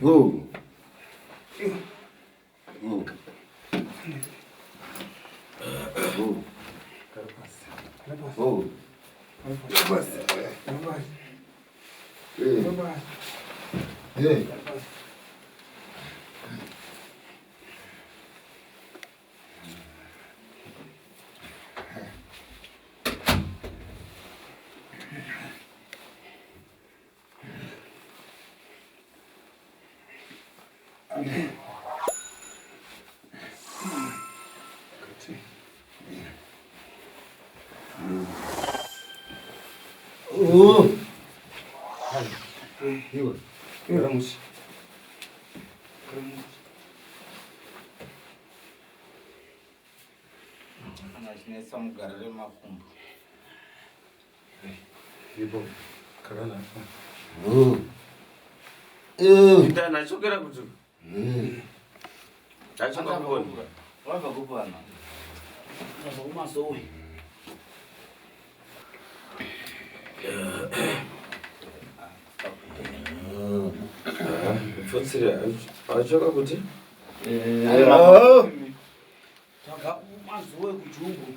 Oh. Oh. Oh. Oh. Hey. Hey. Chinetsa mugarire makumbo. Ibo, karana. Ndana chokera kuti. Tachoka kuona. Wabva kupi vana? Ndabva kumazowe. Pfutsira, achoka kuti? Tabva kumazowe kujumbo.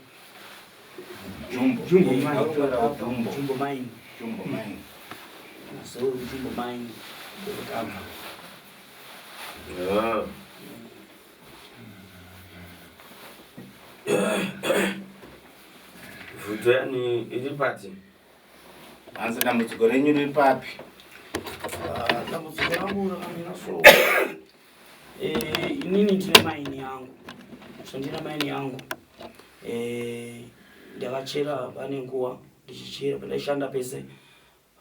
Jumbo. Jumbo mine. Jumbo. Jumbo mine. Jumbo mine. Mazowe kujumbo mine. Ndokutanga. Ah. Vuto yani iri pati. Hanzi dambudziko renyu riri papi? Ah, dambudziko rangu rakamira so. Eh, inini ndine maini yangu. So ndine maini yangu. Eh, ndakachera pane nguva ndichichera pandaishanda pese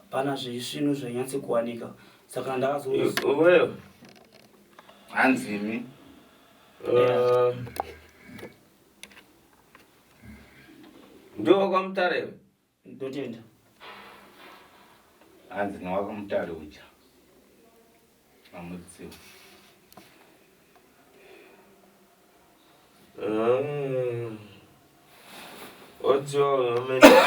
pana zvisvinu zvainyatse kuwanika saka ndakazo Uweyo. Hanzi imi. Eh, Ndiwo kwamutare. Ndotenda. Hanzi newakamutare uja. Mamutsiwa. Ah. Odziwa amene.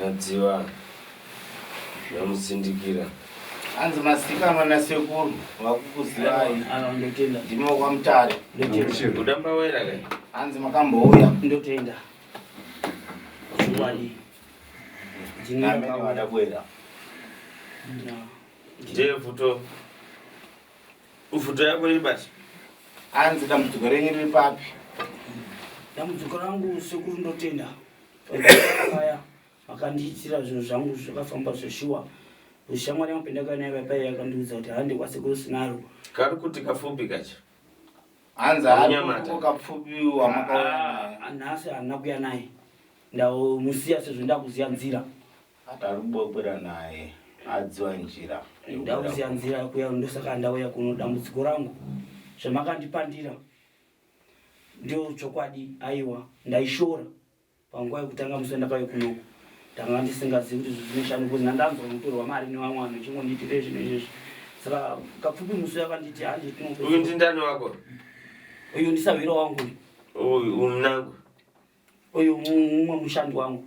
Nadziwa. Namusindikira. Hanzi masikanwa nasekuru vakukuzivai. Ah, ndotenda. Ndimi wakwamutare. Ndotenda. Kudamba wera kai. Hanzi makambouya. Ndotenda. Chokwadi. Ndini Amene ndakauya. wadabwera. Ndiye vuto. Vuto yako iri pati. Hanzi dambudziko renyu riri papi? Dambudziko rangu sekuru ndotenda. Paya makandiitira zvinhu zvangu zvakafamba zveshuwa. Shamwari yangu pendakauya naye paipai yakandiudza kuti hande kwasekuru Sinaro. Kari kuti kafupi kacho. Hanzi Munyamata. ari kapfupi wamakauya naye. Ah, nhasi handina kuuya naye. Ndamusiya sezvo ndakuziya nzira. Ati ari kubokwera naye adziwa njira. Ndakuziya nzira kuya ndosaka ndauya kuno dambudziko rangu. Zvamakandipandira ndio chokwadi aiwa ndaishora panguva yekutanga musi wandakauya kunoku. Ndanga ndisingazivi kuti zvinhu zvinoshanda because ndandanzwa kutorwa mari nevamwe vanhu vachingondiitira izvi neizvozvi. Saka kapfupi musi yakanditi handi Uyu ndindani wako? Uyu ndisahwira wangu uyu. Uyu umunangu. Uyu mumwe mushandi wangu.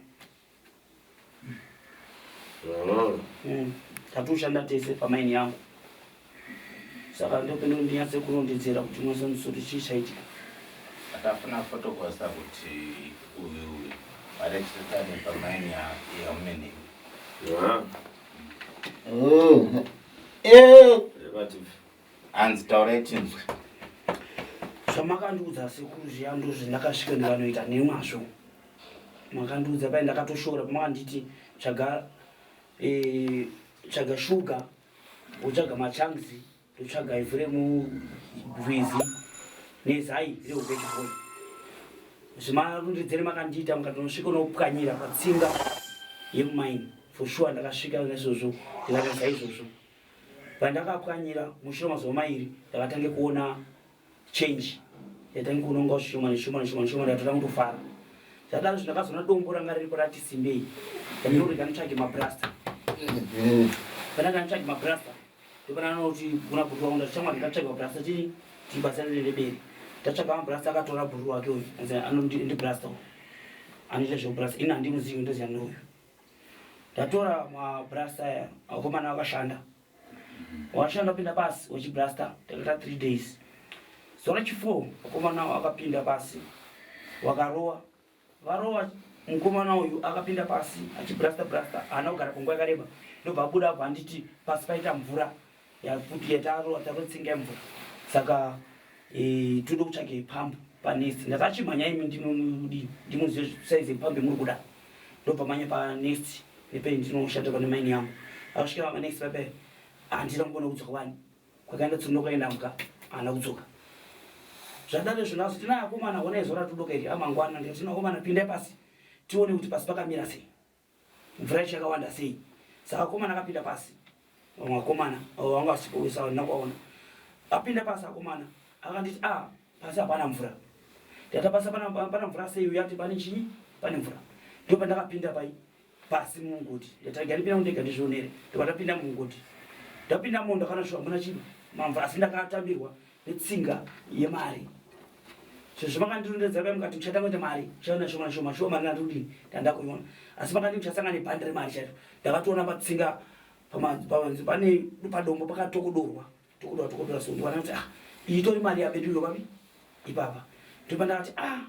Oh. Tatoshanda tese pamaini yangu. Saka ndopendo ndinyatse kurondedzera kuti mwese musoro chii chaitika. Atafuna fotokosa kuti uyu varechiritane pamaini yaumene. Ah. Repati. Hanzi taurai tinzwe. Zvamakandiudza sekuru zviya ndozvandakasvika ndikanoita nemwazvo. Makandiudza paye ndakatoshora pamakanditi tsvaga eh, tsvaga shuga wotsvaga machunks ndotsvaga ivhu remurwizi nezai rehuku yechibhoyi. Zvemarondedzere makandiita mukatonosvika unopwanyira patsinga yemumaini. For sure ndakasvika naizvozvo ndikatoisa izvozvo. Pandakapwanyira mushure mazuva mairi ndakatange kuona change. Ndatange kuona zvishoma neshoma neshoma neshoma ndatotanga kutofara. Zvadaro zvino ndakazoona dombo ranga riripo rati simbei. Ndandorega nditsvage mabrasta. Pandanga nditsvage mabrasta ndopana kuti kuna bhuru wangu ndati shamwari ndatsvage mabrasta chii tibatsirane nebere. Ndatsvaga mabrasta akatora bhuru wake uyu anzi anondibrasta uyu. Anoita zvekubrasta ini handimuzivi ndoziva neuyu. Ndatora mabrasta aya, vakomana vakashanda. Washanda pinda pasi wachibrasta, takaita 3 days. Zuva rechi4 vakomana vakapinda pasi vakarowa. Varowa mukomana uyu akapinda pasi achibrasta brasta, haana kugara panguva yakareba, ndobva abuda abva anditi pasi paita mvura yakuti yatarowa tarotsinga yemvura, saka toda kutsvage pambu panest. Ndati achimhanya imi ndinodii, ndimuzive saizi yepambu yemuri kuda. Ndobva manya panest nepe ndinoshanda pane maini yangu. Akasvika panext pape handina kumbona kudzoka wani kwakaenda tsundo kwaenda mbwa, haana kudzoka. Zvadaro izvo ndazo tina akomana, honai zuva ratodoka iri amangwana. Ndikati tina akomana, pindai pasi tione kuti pasi pakamira sei, mvura yacho yakawanda sei. Saka akomana akapinda pasi, vamwe akomana avo vanga vasipo wese handina kuvaona. Apinda pasi akomana akanditi a pasi hapana mvura. Ndikati pasi hapana mvura sei? Uyu ati pane chinyi, pane mvura. Ndipo pandakapinda pai pasi mumugodhi. Ndati rega ndipinda ndega ndizvionere. Ndobva ndapinda mumugodhi. Ndapinda mo ndakaona shuwa hamuna chinhu mamvura, asi ndakatambirwa netsinga yemari. Sezvo makandirondedzera pai mukati muchatanga kuita mari, muchaona shoma shoma shuwa mari ndandikudini ndandakuiona, asi makandi muchasangana nebhandi remari chairo. Ndakatoona patsinga pane padombo pakatokodorwa tokodora tokodora, so ndikaona kuti ah, iyi itori mari yabedu iyo papi ipapa. Ndopa ndakati ah,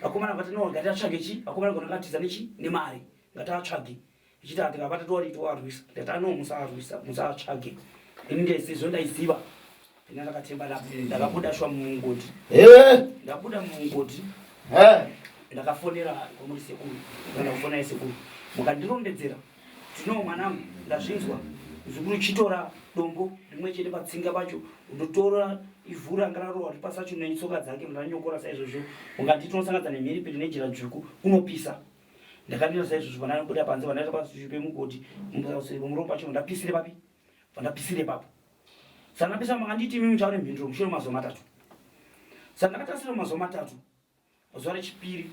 vakomana vakati no, ngatiatsvage chi vakomana gona ngatiza nechi nemari, ngatiatsvage ichiti tikabata toari toarwisa. Ndikati ano musaarwisa, musatsvage, ini ndesezvo ndaiziva ina ndakatemba napo. Ndakabuda shuwa mumugodhi, ndabuda mumugodhi, ndakafonera kwamuri sekuru. Ndakufonera sekuru, mukandirondedzera tino mwanangu, ndazvinzwa muzukuru, chitora dombo rimwe chete patsinga pacho, undotora ivhu ranga rarohwa riri pasi acho netsoka dzake, ndanyokora saizvozvo. Mukati tinosanganisa nemhiripiri nejira dzvuku, unopisa. Ndakamira saizvozvo pandabuda panze, pandaita pasi pemugodhi muromo pacho ndapisire papi pandapisire papo. Saka ndapisa, makanditi imi muchaone mhinduro mushure mazuva 3. Saka ndakatasira mazuva 3, zuva rechipiri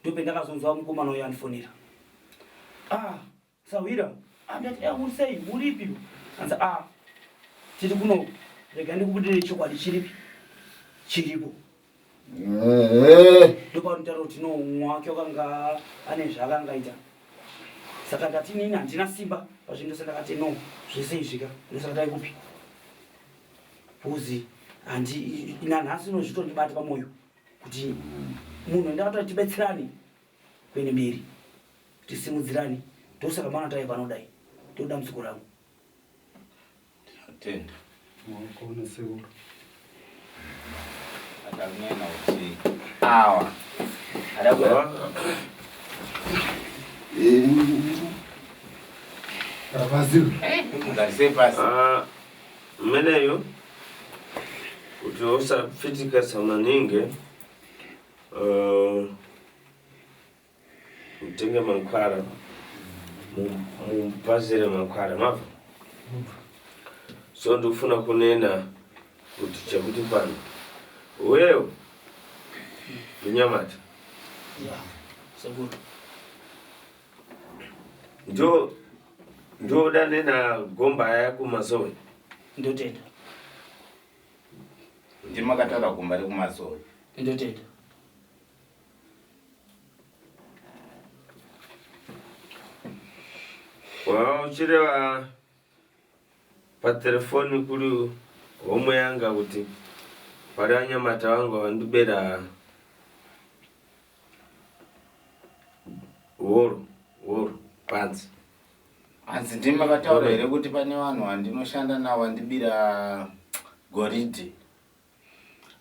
ndopendakazonzwa mukomana uyo andifonera, ah sahwira. Andati eh, uri sei, uripi? Anzi ah, tiri kuno, rega ndikubudire chokwadi chiripi chiripo. Ndopanotaura kuti no, mumwe wake wakanga ane zvaakangaita. Saka ndati inini handina simba pazvinhu ndose. Ndakati no, zvese izvika ndosaka tai kupi bhuzi handi nanhasi unozvitondibata pamwoyo kuti munhu ndakatoti tibetserane kuende mberi, tisimudzirane. Ndosaka mwana tai panodai ndoda dambudziko rangu. Tinotenda. Maoko sekuru. Akanena kuti awa adabwera. Rabaziwe. Ngarise pasi. Ah, mmeneyo kuti usafitika samaningi, mutenge mankhwala, mupazire mankhwala mabva. So ndikufuna kunena kuti chakuti pano wewe lunyamata ya sekuru. Ndio udanena gomba aya kumazowe. Ndotenda. Ndimi makataura gomba rekumazowe? Ndotenda. Wauchireva paterefoni kuri homwe yanga kuti pari anyamata vangu vandibera woro woro panzi. Hanzi ndimi makataura here kuti pane vanhu vandinoshanda navo vandibira goridhe?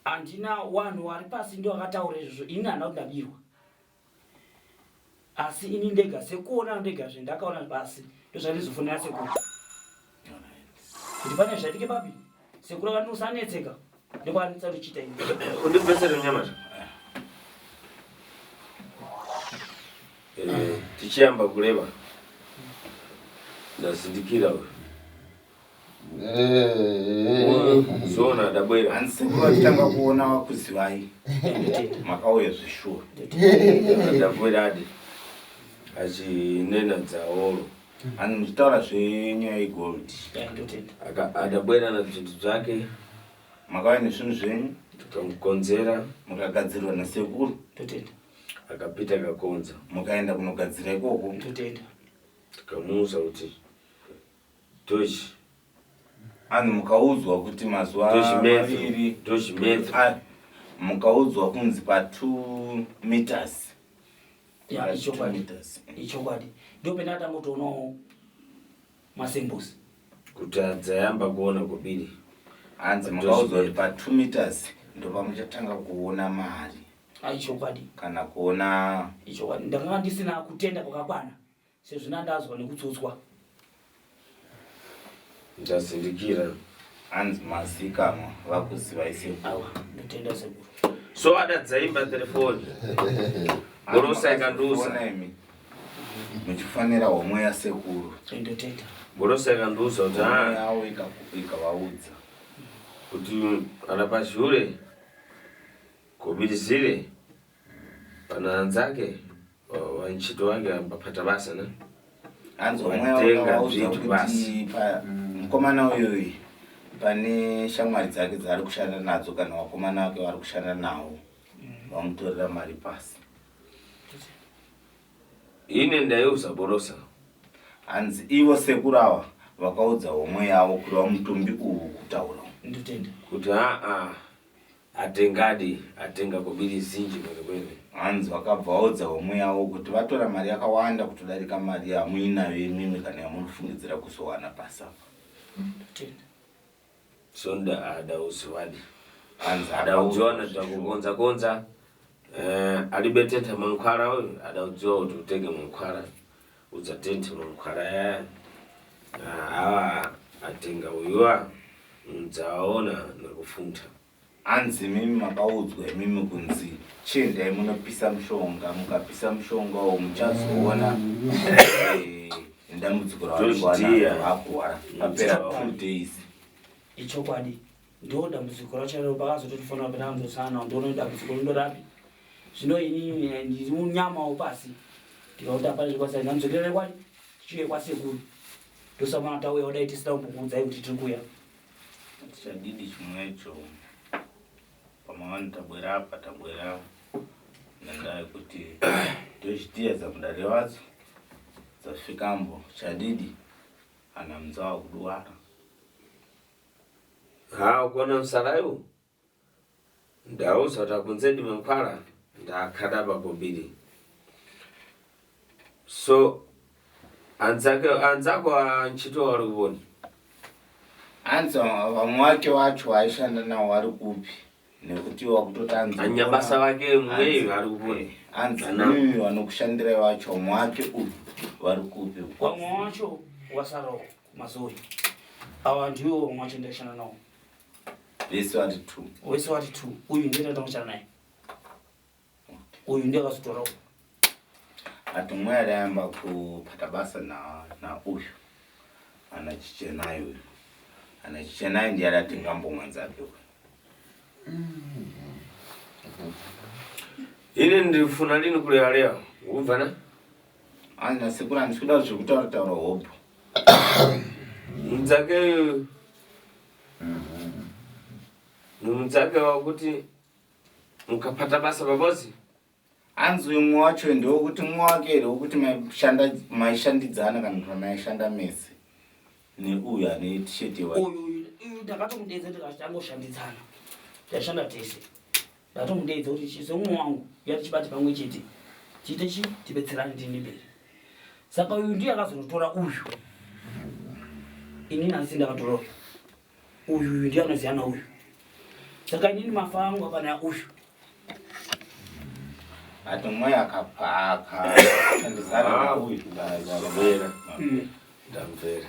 Handina, wanhu wari pasi ndo akataura izvozvo. Ini handina kuti ndabirwa, asi ini ndega sekuona ndega zvendakaona pasi ndozvandizofonera sekuru kuti pane zvaitike papi. Sekuru akati usanetseka, ndokwanisa kuchiita ini. Undibvesere munyamata. Tichiyamba kureva ndazindikira uyu zona adabwera. Hanzi sekuru vachitanga kuona vakuzivai, makauya zveshuwa. Adabwera adi achinena dzaoro. Hanzi muchitaura zvenyaya yegold. Ndotenda. Adabwera na zvinhu zvake. Makauya nezvinhu zvenyu. Tukamukonzera. Mukagadzirwa nasekuru. Ndotenda. Akapita akakonza. Mukaenda kunogadzira ikoko. Ndotenda. Tikamuuza kuti tochi Anzi mukaudzwa kuti mazuva maviri tochimetro Ah, mukaudzwa kunzi pa 2 meters. Ya, Pa 2 ichokwadi. meters. Ichokwadi. Ndipo pendatanga kutoonao masembusi. Kuti adzayamba kuona kubiri. Hanzi mukaudzwa kuti pa 2 meters ndopamuchatanga kuona mari. Aichokwadi. Kana kuona. Ichokwadi. Ndakanga ndisina kutenda kwakakwana sezvo ndandazwa nekutsotswa. Ndazindikira. Hanzi mazikamwa vakuziva isekuru. Awa, ndotenda sekuru. So adadzaimba telefoni. Borosa ikandiuza. Ona imi muchifanira homwe yasekuru. Ndotenda. Borosa ikandiuza kuti Homwe ah yavo ikavaudza kuti ana pashure kubirizire pana anzake wanchito wake ambapata basa na hanzi homwe yavo Watenga ikavaudza zvintu kuti basi. mukomana uyoyu pane shamwari dzake dzaari kushanda nadzo kana vakomana vake vari kushanda navo vamutorera mari pasi. Ine ndaiuza Borosa. Hanzi ivo sekuru ava vakaudza homwe yavo kureva mutumbi uwu kutaura. Ndotenda. Kuti aa atengadi atenga kubiri zinji kwene kwene. Hanzi vakabva vaudza homwe yavo kuti vatora mari yakawanda kutodarika mari yamuinayo imimi kana yamunofungidzira kuzowana pasi apa. Ndotenda. So adauziwadi. Hanzi Adaudziwana zvakukonza konza. Alibetentha mankhwala uyu adaudziwa kuti utenge mankhwala udzatenthe mankhwala ya awa atenga uyuwa mudzawaona nakufuntha. Hanzi mimi makaudzwa imimi kunzi chiendai munopisa mushonga, mukapisa mushonga uwu muchazoona dambudziko Tochitiya. ravanenge papera 2 days. Ichokwadi. Ndo dambudziko racho rero pakazototifonera pendanzosana ndoona dambudziko rindorapi. Zvino inini ndiri munyamawo pasi. Ndikakuti hapana chekwaisa ndamudzokerera kwani tichiuye kwasekuru. Ndosamana tauya kudai tisina kumbokuudzai kuti tiri kuuya. Tichadidi chimwecho pamawani tabwera apa tabwera nendaa yekuti tochitiya dzamudare wadzo dzasvikambo chadidi ana mudzawa kuduwara. Ha ukuona msalayu ndauza kuti akunzedi mankhwala ndakhadapa kobiri. So anzake anzako anchito wari kuponi. Hanzi vamwe vake vacho vaishanda navo vari kupi nekuti wakutoti hanzi Anyabasa vake mweyu ari kuponi. Hanzi Ana- mimi vanokushandirai vacho vamwe vake uyu vari kupi. Vamwe vacho vasarawo kuMazoi. Ava ndiwo vamwe vacho ndaishanda navo. Vese vari 2. Vese vari 2. Uyu ndiye ndatangoshanda naye. Uyu ndiye akazotorawo. Ati mwe arayamba kupata basa na uyu ana Chichenai uyu. Ana Chichenai ndiye aratenga mbomwa dzake uyu. Ine ndifuna lini kuleyaleya ubva na? Hanzi nasekuru handisi kuda zvekutaura taura hopo. Mudzake mudzake wakuti mukapata basa pabozi. Hanzi uyu mumwe wacho ndewekuti mumwe wake here wekuti maishandidzana kana kuti maishanda mese neuyu ane t-shirt yewa. Uyu uyu ndakatomudeedza tikatangoshandidzana. Taishanda tese. Ndakatomudeedza kuti semumwe wangu uya tichibate pamwe chete. Tiite chi tibetserane tiende mberi. Saka uyu ndiye akazonotora uyu. Inini handisi ndakatora uyu. Uyu uyu ndiye anoziyana uyu. Saka inini mafa angu akana uyu. Ati mwe akashandisana nauyu. Ndamvera. Ndamvera.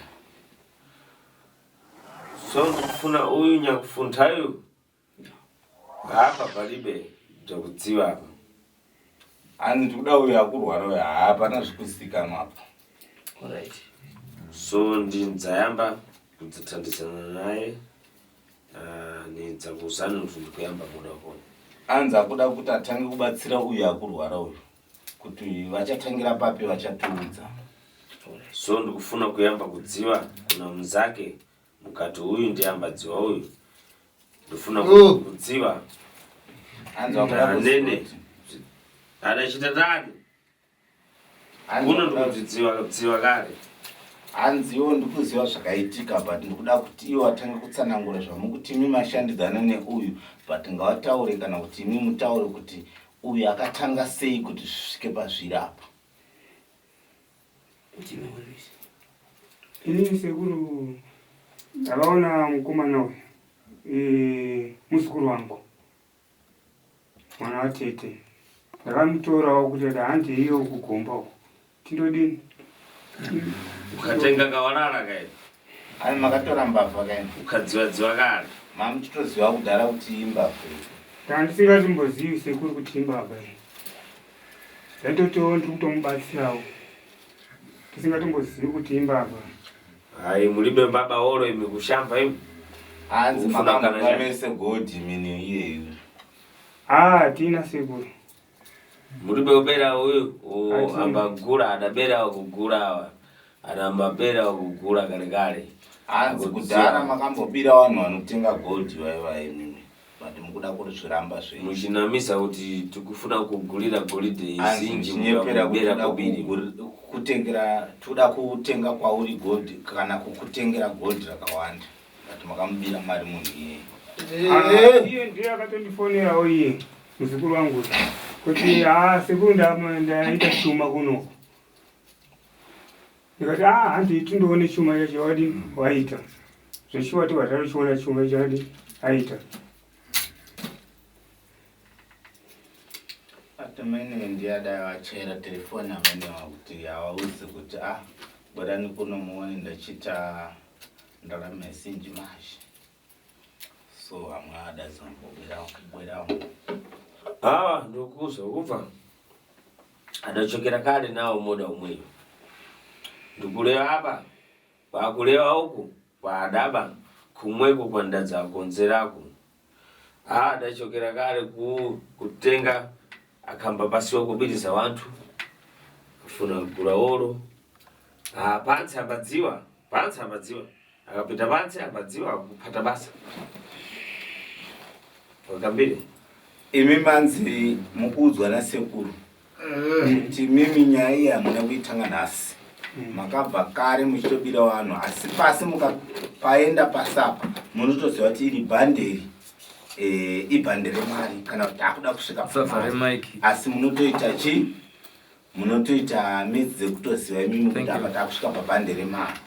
So ndikufuna uyu nyakufunthayu apa palibe bzakudziwa apa. Hanzi ndikuda uyu akurwara uyu hapana zvikuzikanwa apa. Alright. So ndinzayamba kudzithandizana naye nidzakuuzani kuti ndikuyamba kuda kuona. Hanzi akuda kuti atange kubatsira uyu akurwara uyu kuti vachatangira papi vachatiudza. So ndikufuna kuyamba kudziwa kuna muzake mukati uyu ndiyambadziwa uyu. Ndifuna kudziwa. Hanzi vakuda kuziva Nene. kuti Adachita tani? Kuno ndikudzidziwa dziwa kare. Hanzi iwo ndikuziva zvakaitika but ndikuda kuti iwo atange kutsanangura zvamukuti imi mashandidzana neuyu but ngavataure kana kuti imi mutaure kuti uyu akatanga sei kuti zvisvike pazviri apa. Inini sekuru ndakaona mukomana uyu eh, muzukuru wangu mwana watete ndakamutorawo kuti ati handi iyo kugomba uko tindodini Ukatenga kawalala kai. Ai makatora mbavha kai. Ukadziwa dziwa kare. Mamuchitoziva kudhara kuti imbavha iyi. Ndandisingatombozivi sekuru kuti imbavha iyi. Ndaitotiwo ndiri kutomubatsirawo. Tisingatombozivi kuti imbavha. Hayi mulibe baba olo imi kushamba imi. Hanzi Ufuna kana makamupa chani? mese gold mini iyeyu. Ah, tina sekuru. Mulibe ubera uyu Ati. ambagula adabera kugula awa. Anambabera kugula kale kale. Hanzi Akudziwa. kudhara makambobira vanhu vanotenga gold vaiva imimi but mukuda kuzviramba zvenyu. Muchinamisa kuti tikufuna kugulira golide Hanzi izinji muchinyepera kuti mukabera toda kubiri. kutengera toda kutenga kwauri gold kana kukutengera gold rakawanda but makamubira mari munhu iyeye. Ah, iye ndiye akatondifonerawo iye muzukuru wangu kuti ah sekuru ndaita chuma kuno. Ndikati ah handi tindoone chuma chacho wadi waita. Zveshuwa tibva tatochiona chuma chadi aita. Atomene ndiye adai vachaira telefoni amenewa kuti havauzi kuti ah bwerani kuno muone ndachita ndarama yesinji manje. So amwe adazongobwera kubwerawo. Awa ndikuuza kubva adachokera kale nawo moda umweyo. Ndikulewa apa kwakulewa uku kwadaba kumweko kwandadzakonzerako. Ah, adachokera kale ku kutenga akhamba pasiwa kubiriza wanthu afuna kugula olo. Ah, pansi apadziwa pansi apadziwa akapita pansi apadziwa kuphata basa wakambire Imi manzi mukuudzwa nasekuru kuti mimi nyaya iyi hamuna kuitanga nhasi. Makabva kare muchitobira vanhu asi pasi mukapaenda pasi apa munotoziva kuti iri bhanderi eh, ibhande remari kana kuti akuda kusvika Usavhare pamari. mic. Asi munotoita chi munotoita midzi dzekutoziva imimi Thank kuti you. apa takusvika pabhande remari.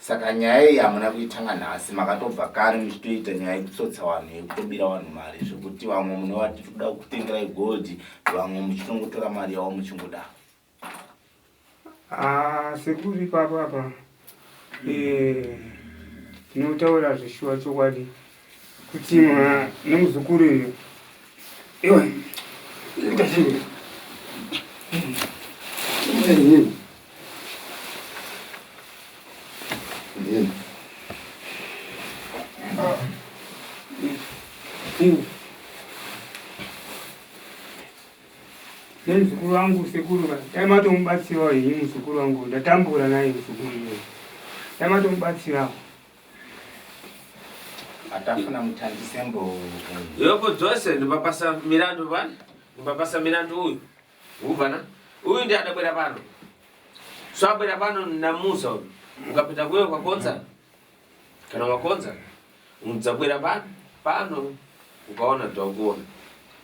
Saka nyaya iyi hamuna kuitanga nhasi makatobva kare muchitoita nyaya yekutsotsa vanhu yekutobira vanhu mari zvekuti vamwe munovati tikuda kutengerai gold vamwe muchitongotora mari yavo muchingodaro. Ah, sekuru ipapo apa eh, tinotaura zveshuwa chokwadi kuti nemuzukuru uyu iwe ita chii? Nemuzukuru wangu sekuru ka dai matomubatsirawo henyu muzukuru wangu ndatambura naye muzukuru iyoyo dai matomubatsirawo Atafuna muthandisembo Yoko dzose ndipapasa milandu pani ndipapasa milandu uyu ubvana uyu ndi adabwera pano so abwera pano namuza uyu ukapita kuyo kwakonza kana wakonza udzabwera pano pano ukaona takuona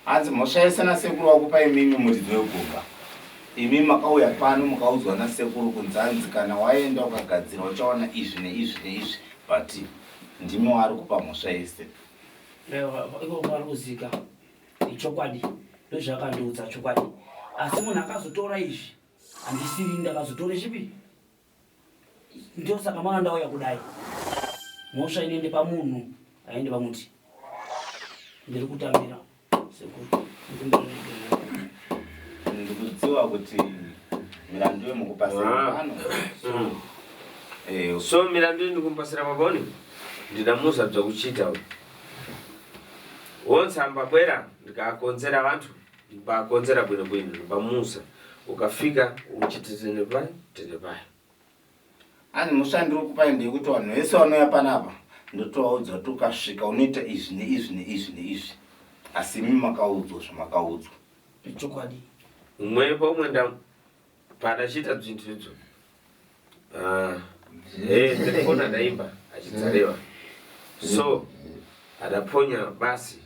hanzi mhosva yese nasekuru wakupa imimi muridzi wegomba. Imi makauya pano mukaudzwa nasekuru kunzanzi kana waenda ukagadzira uchaona izvi neizvi neizvi but ndimi waari kupa mhosva yese. Iko kwari kuzika ichokwadi ndozvakandiudza chokwadi asi munhu akazotora izvi handisiri ndakazotora chipi ndosaka mwana ndauya kudai mhosva inoende pamunhu aende pamuti ndiri kutambira sekuru Ndikudziwa kuti milandu yemukupasira Ah. pano. Eh, so milandu iyi ndikumpasira paboni ndinamuza bzakuchita uyu wonse ambabwera ndikakonzera vanthu ndikubakonzera bwinobwino ndibamuza ukafika uchiti tene pai tene pai Hanzi mhosva ndiri kupai ndeyekuti vanhu vese vanouya panapa ndotovaudza kuti ukasvika unoita izvi neizvi neizvi neizvi asi imi makaudzwa zvamakaudzwa. Chokwadi umwepo umwe nda Padachiita zvintu idzo. Ah, eh, telefoni adaimba achidzarewa. So adaponya basi.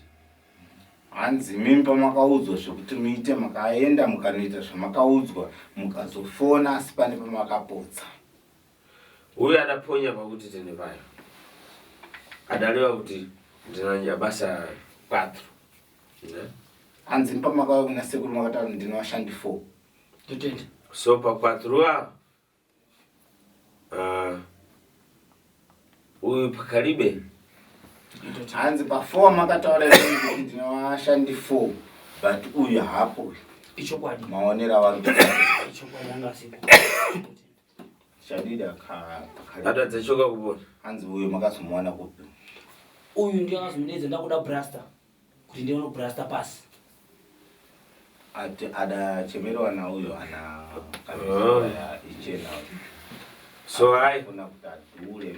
Hanzi mimi pamakaudzwa zvekuti muite makaenda mukanoita zvamakaudzwa mukazofona asi pane pamakapotsa. Uyu adaponya pakuti tene payo. Adarewa kuti ndinanja basa 4. Ne? Hanzi pamakauya kuna sekuru makataura kuti ndine vashandi 4. Totenda. So pa 4 apo ah, uyu pakalibe Hanzi pa 4 makataura imimi kuti ndine vashandi 4 but uyu hapo Ichokwadi. maonero avari kuita. Ichokwadi anga asipo. Chadida ka pakalibe. Adadzachoka kupona. Hanzi uyu makazomuwana kupi? Uyu ndiye akazomudedza ndakuda braster kuti ndione braster pasi. Ati adachemerwa nauyo ana Oh. kamera ichena. So hai Kuna kuti adhure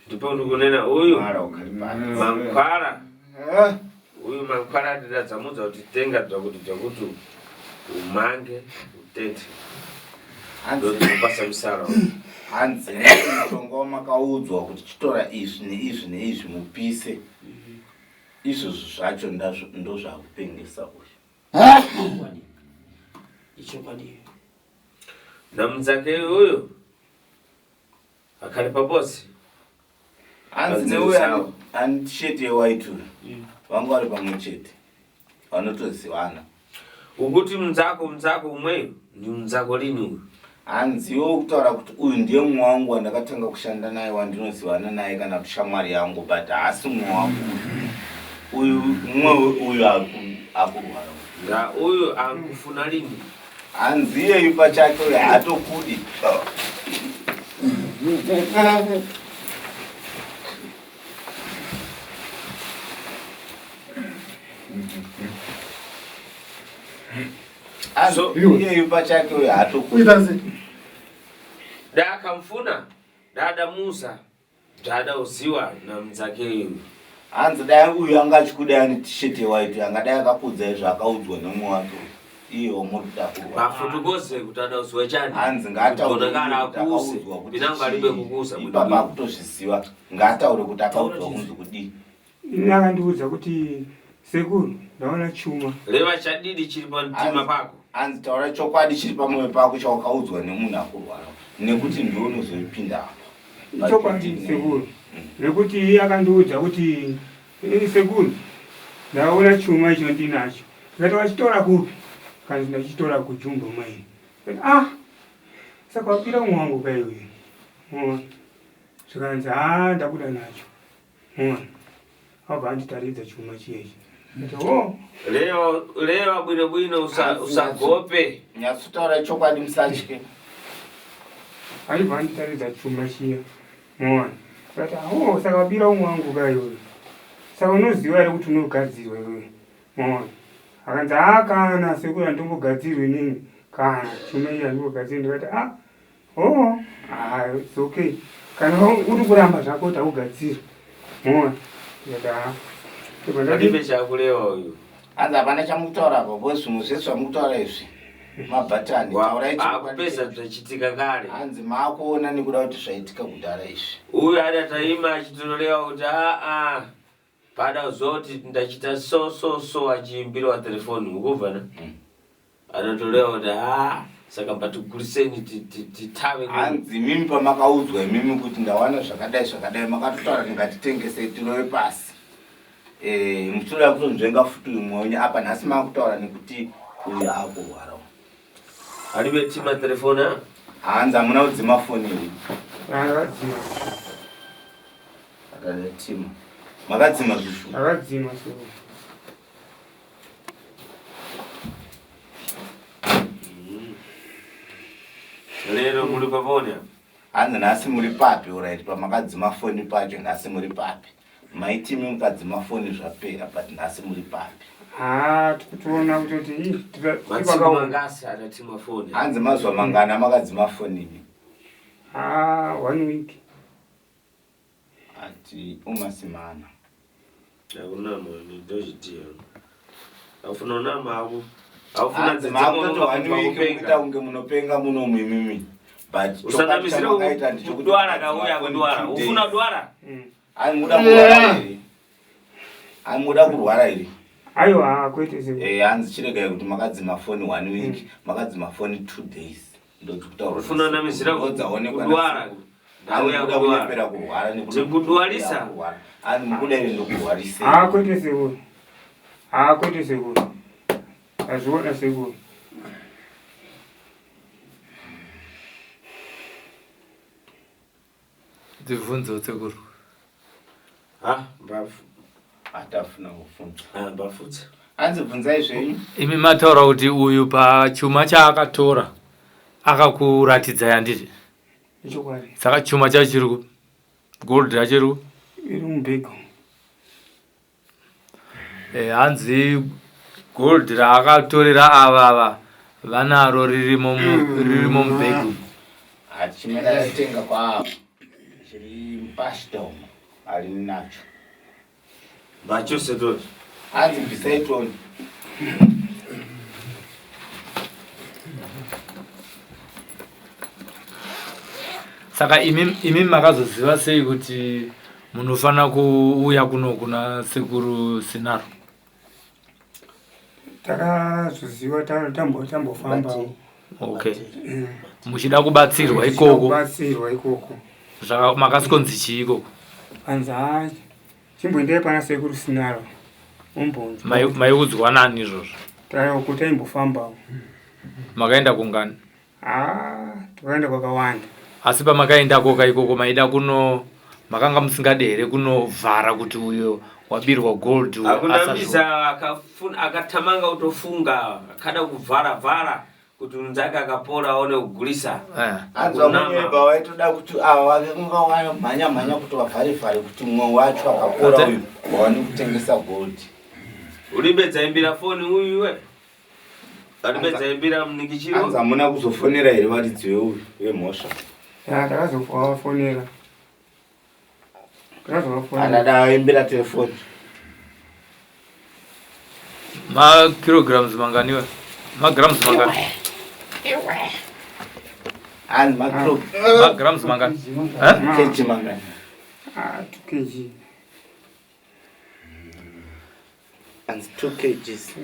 ndipo ndikunena uyu mara ukhali pasi. mankwala uyu mankwala adadzamudza kuti tenga bzakuti bzakuti umange utete Hanzi ndokupasa misara hanzi mushonga wamakaudzwa kuti chitora izvi neizvi neizvi mupise izvozvo zvacho ndozvakupengesa uyu. Ichokwadi. Ichokwadi. Namudzake uyu akali pabosi. Hanzi Hanzi neuyu sawa. ane tisheti yewhite uyu vanga vari pamwe chete vanotozivana. Ukuti mnzako mnzako umweyo ni mnzako lini uyu? Hanzi iwe kutaura kuti uyu ndiye mumwe wangu wandakatanga kushanda naye wandinozivana naye kana kuti shamwari yangu but haasi mumwe wangu uyu. Uyu mumwe uyu akurwara. Nga uyu ankufuna lini? Hanzi iyeyu pachake uyu haatokudi. Hanzi iyeyu pachake uyu haatokudi. Kuita sei? Da akamfuna dadamuza dada uziwa na mnzake uyu. Hanzi dai uyu anga achikuda ane tisheti yewhite angadai akakuudzai zvaakaudzwa nemumwe wake uyu. Iye wamuri kuda kurwa. Mafotokoze kuti adauziwa chani. Hanzi ngaataure Kutonakana kuti akuuse akaudzwa kuti pinango alibe kukuusa chii. Ipapa akutozviziva ngaataure kuti akaudzwa kunzi kudii. Ini akandiudza kuti sekuru ndaona chuma. Leva chadidi chiri pamtima pako. Hanzi taura chokwadi chiri pamwoyo pako chawakaudzwa nemunhu akurwara nekuti ndiwe unozoipinda apa. Ichokwadi sekuru. Nekuti iye akandiudza kuti "Eh, sekuru ndaona chuma icho ndinacho. Ndikati wachitora kupi? Kanzi ndachitora kuJumbo mine. Ndikati ah saka wapira umwe wangu kaiwe. Unoona. Zvikanzi haa ndabuda nacho. Unoona. Abva anditaridza chuma chiyechi. Ndikati oh Leva leva bwino bwino usagope. Nyatsotaura chokwadi musatye. Aibva anditaridza chuma chiya. Unoona. Ndikati oh saka wabira umwe wangu kaiwe. Saka unoziva here kuti unogadzirwa iwewe? Unoona. Akanzi haa kana sekuru handimbogadzirwi inini. Kana chuma ichi handimbogadzirwi. Ndikati ah oh ah it's okay. Kana uri kuramba zvako kuti haugadzirwi. Unoona. Ndikati ah. Ndobva ndati Alibe chakulewa uyu. Hanzi hapana chamukutaura apa because zvimwe zvese zvamukutaura izvi mabhatani taurai chokwadi. Akupesa zvachitika kare. Hanzi maakuona nekuda kuti zvaitika kudhara izvi. Uyu adataima achitolewa kuti aa pada kuzoti ndachita so so so achiimbirwa telefoni ukubva na Anatolewa kuti aa saka batiguriseni titave. Hanzi imimi pamakaudzwa imimi kuti ndawana zvakadai zvakadai makatotaura kuti ngatitengesei tirove pasi. Eh, muchitoda kutonzvenga futi uyu mumwe wenyu apa nhasi makutaura nekuti uyu akurwara. Alibe tima telefoni a? Hanzi hamuna kudzima foni iyi. Akadzima. Akadzima. Makadzima zvishu. Akadzima sekuru. Lero muri pafoni apa. Hanzi nhasi muri papi alright pamakadzima foni pacho nhasi muri papi. Maiti imi mukadzima foni zvapera but nhasi muri papi. Haa tikutoona kutoti ih, Matsiku tikaona. mangasi adatima foni. Hanzi mazuva mangana makadzima foni imi. Haa 1 week. Ati umasimana. Akunama ndochitia. Afuna unama ako. Aufuna Hanzi makutoto one week mukuita kunge munopenga muno imimi. But chokwadi Usanamisira chamakaita ndechekuti kudwara makadzima kauya foni kudwara. 2 days. Ufuna dwara? Ai muda kurwara here? Ai muda kurwara here? Aiwa, kwete sekuru. Eh, hanzi chiregai kuti makadzima foni one week, makadzima foni 2 days. Ndodzikutaura. Ufuna namisira Ndodzaonekwa kudwara. nasekuru. Ndauya Hanzi muda kudwara. kunyepera kurwara nekuda Ndikudwarisa. kurwara. Hanzi mukuda here ndokurwarisei? Haa, kwete sekuru. Haa, kwete sekuru. Azviona sekuru. Dzibvunzo sekuru. Ha, mbafu. Atafuna kufunza. Ah, mbafutsa. Hanzi bvunzai zvenyu. Imi mataura kuti uyu pachuma chaakatora akakuratidzai handiti? Ichokwadi. Saka chuma chacho chiri ku gold racho iri ku Iri mubhegi. Eh, hanzi gold raakatorera ava ava vanaro ririmo ririmo mubhegi. Hachimera yatenga kwa chiri mupashita umo ari nacho. Mbachose toti. Hanzi bvisai toni. Saka imi imi makazoziva sei kuti munofanira kuuya kuno kuna sekuru Sinaro? Takazoziva tambofambawo. Okay. Muchida kubatsirwa ikoko. Kubatsirwa ikoko. Zvaka makasikonzi chii ikoko? Hanzi haa, chimboendai pana sekuru Sinaro. Umbonzwa. Maiudzwa nani izvozvo? Taioko taimbofambawo. Makaenda kungani? Haa, takaenda kwakawanda. Asi pamakaenda koka ikoko maida kuno makanga musingade here kunovhara kuti uyo wabirwa gold uyo Hakuna asazvo- mbisa akafuna akatamanga kutofunga akada kuvhara vhara kuti unzake akapora aone kugulisa. Eh. Hanzi Kunama. vamwe vaitoda kuti ava vanga vamhanya mhanya kuti vavhare vhare kuti mumwe wacho akapora Ate- uyu waone kutengesa gold. Ulibe dzaimbira foni uyu iwe. Ulibe dzaimbira Hanzi munikichiro. hamuna kuzofonera here varidzi veuyu vemhosva. Ya, takazovafonera. Takazovafonera. Anada aimbira telefoni. Makilograms manganiwa? Magrams mangani? Hanzi makilo Magrams mangani? Eh? kg mangani. Ah, 2 kg. Hanzi 2 kgs.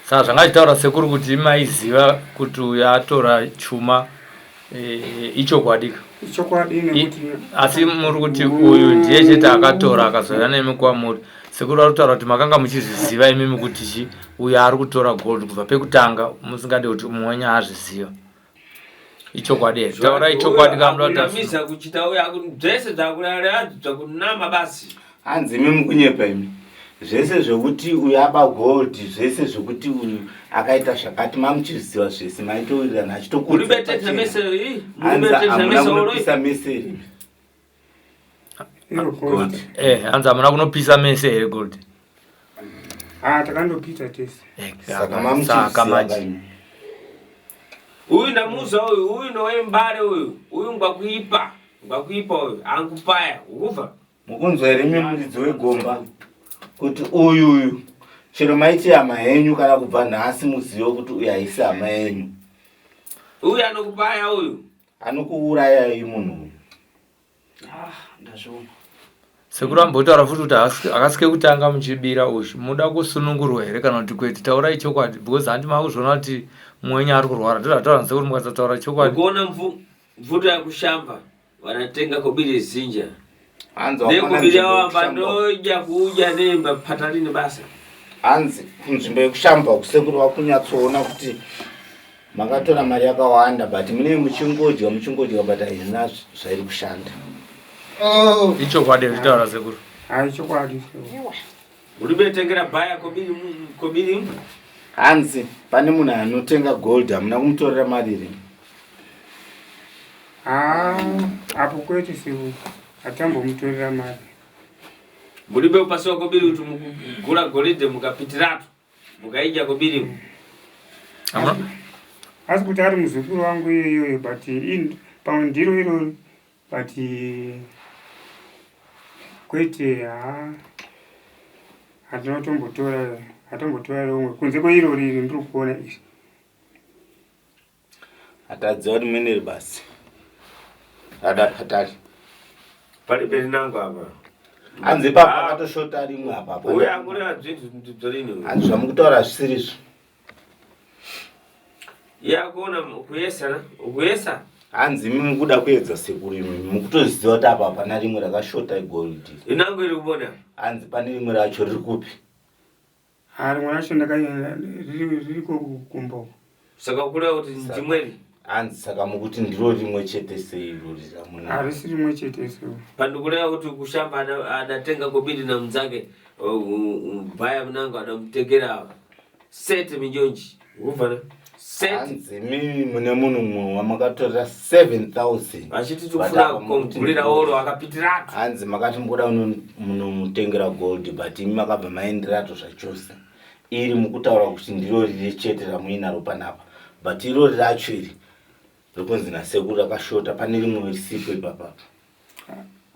Saka zvanga achitaura sekuru kuti maiziva kuti uyu atora chuma ichokwadi ka? Ichokwadi nekuti Asi muri kuti uyu ndiye chete akatora akazouya nemi kwamuri. Sekuru vari kutaura kuti makanga muchizviziva imimi kuti chi uyu ari kutora gold kubva pekutanga musingade kuti mumwe wenyu azviziva. Ichokwadi here? Taurai chokwadi kana muda kuti Akunamisa kuchita uya zvese zvakurara zvakunama basi. Hanzi imi mukunyepa imi. Zvese zvekuti uyu aba gold, zvese zvekuti uyu akaita zvakati mamuchizviziva zvese maitowirirana achitokuudza Ulibe tete pachena. mese iyi. Hanzi Ulibe tete hamuna mese oloi. kunopisa mese here? iro Gold. gold. Hanzi hamuna kunopisa mese here gold? Ah, takandopita tese. Saka Saka mamuchizviziva manje. imi. Uyu ndamuza uyu, uyu nowembare uyu. Uyu ngwakuipa. Ngwakuipa uyu. Ankupaya. Ukuva? Mukunzwa here imi muridzi wegomba kuti uyu uyu chero maiti hama yenyu kana kubva nhasi muzive kuti uyu haisi hama yenyu. Uyu anokupaya uyu. Anokuurayai munhu uyu. Ah, ndazviona. Sekuru ambotaura futi kuti akasike kutanga muchibira ushu muda kusunungurwa here kana kuti kwete taurai chokwadi because handi makuzviona kuti mumwe wenyu ari kurwara ndozvataura nasekuru mukasataura chokwadi Ukuona mvuto yakushamba wanatenga kobiri zinja. Hanzi wakaona Nekubiri nzvimbo wamba yekushamba. ndoja kuuja nemba patalini basa. Hanzi kunzvimbo yekushamba kusekuru vakunyatsoona kuti makatora mari yakawanda but munenge muchingodya muchingodya but haina zvairi kushanda. Ichokwadi here chitaura sekuru? Haa, ichokwadi. Ulibe tengera bhaya kobiri kobiri. Hanzi pane munhu anotenga gold hamuna kumutorera mari here? Haa, apo kwete sekuru. Hatambomutorera mari. Mulibe upasiwa kobiri kuti mukugula golide mukapitiratu. Mukaija kobiri. Hamuna? Asi kuti ari muzukuru wangu iyoyo but pamwe ndiro irori but Kwete, haa hatina kutombotora hatombotora rimwe kunze kweirori iri ndiri kuona iri. Atadziwa kuti meneri basi. Ada patari. Pali perinango apa. Hanzi ipapo pakatoshota rimwe apa. Uye akureva zvinhu ndibzorini. Hanzi zvamukutaura zvisirizvo. Yakuona kuyesa na kuyesa. Hanzi imi mukuda kuedza sekuru imi mukutoziva kuti apa hapana rimwe rakashota igold. Inango iri kubona. Hanzi pane rimwe racho riri kupi? Ah, rimwe racho ndakaenda ririko kumboko. Saka kureva kuti ndimweri. Hanzi saka mukuti ndiro rimwe chete sei irori ramuna? Harisi rimwe chete so. Pandikureva kuti kushamba adatenga kobiri na mnzake bhaya mnango adamutegera sete minjonji ukubvana sete. Hanzi mimi mune munhu mumwe wamakatorera 7000 Vachiti tikufuna kugulira oro akapitiratu. Hanzi makati mukuda munomutengera gold but imi makabva maenderato zvachose. Iri mukutaura kuti ndiro riri chete ramuinaro panapa but irori racho iri rikunzi nasekuru rakashota pane rimwe risipo ipapapa.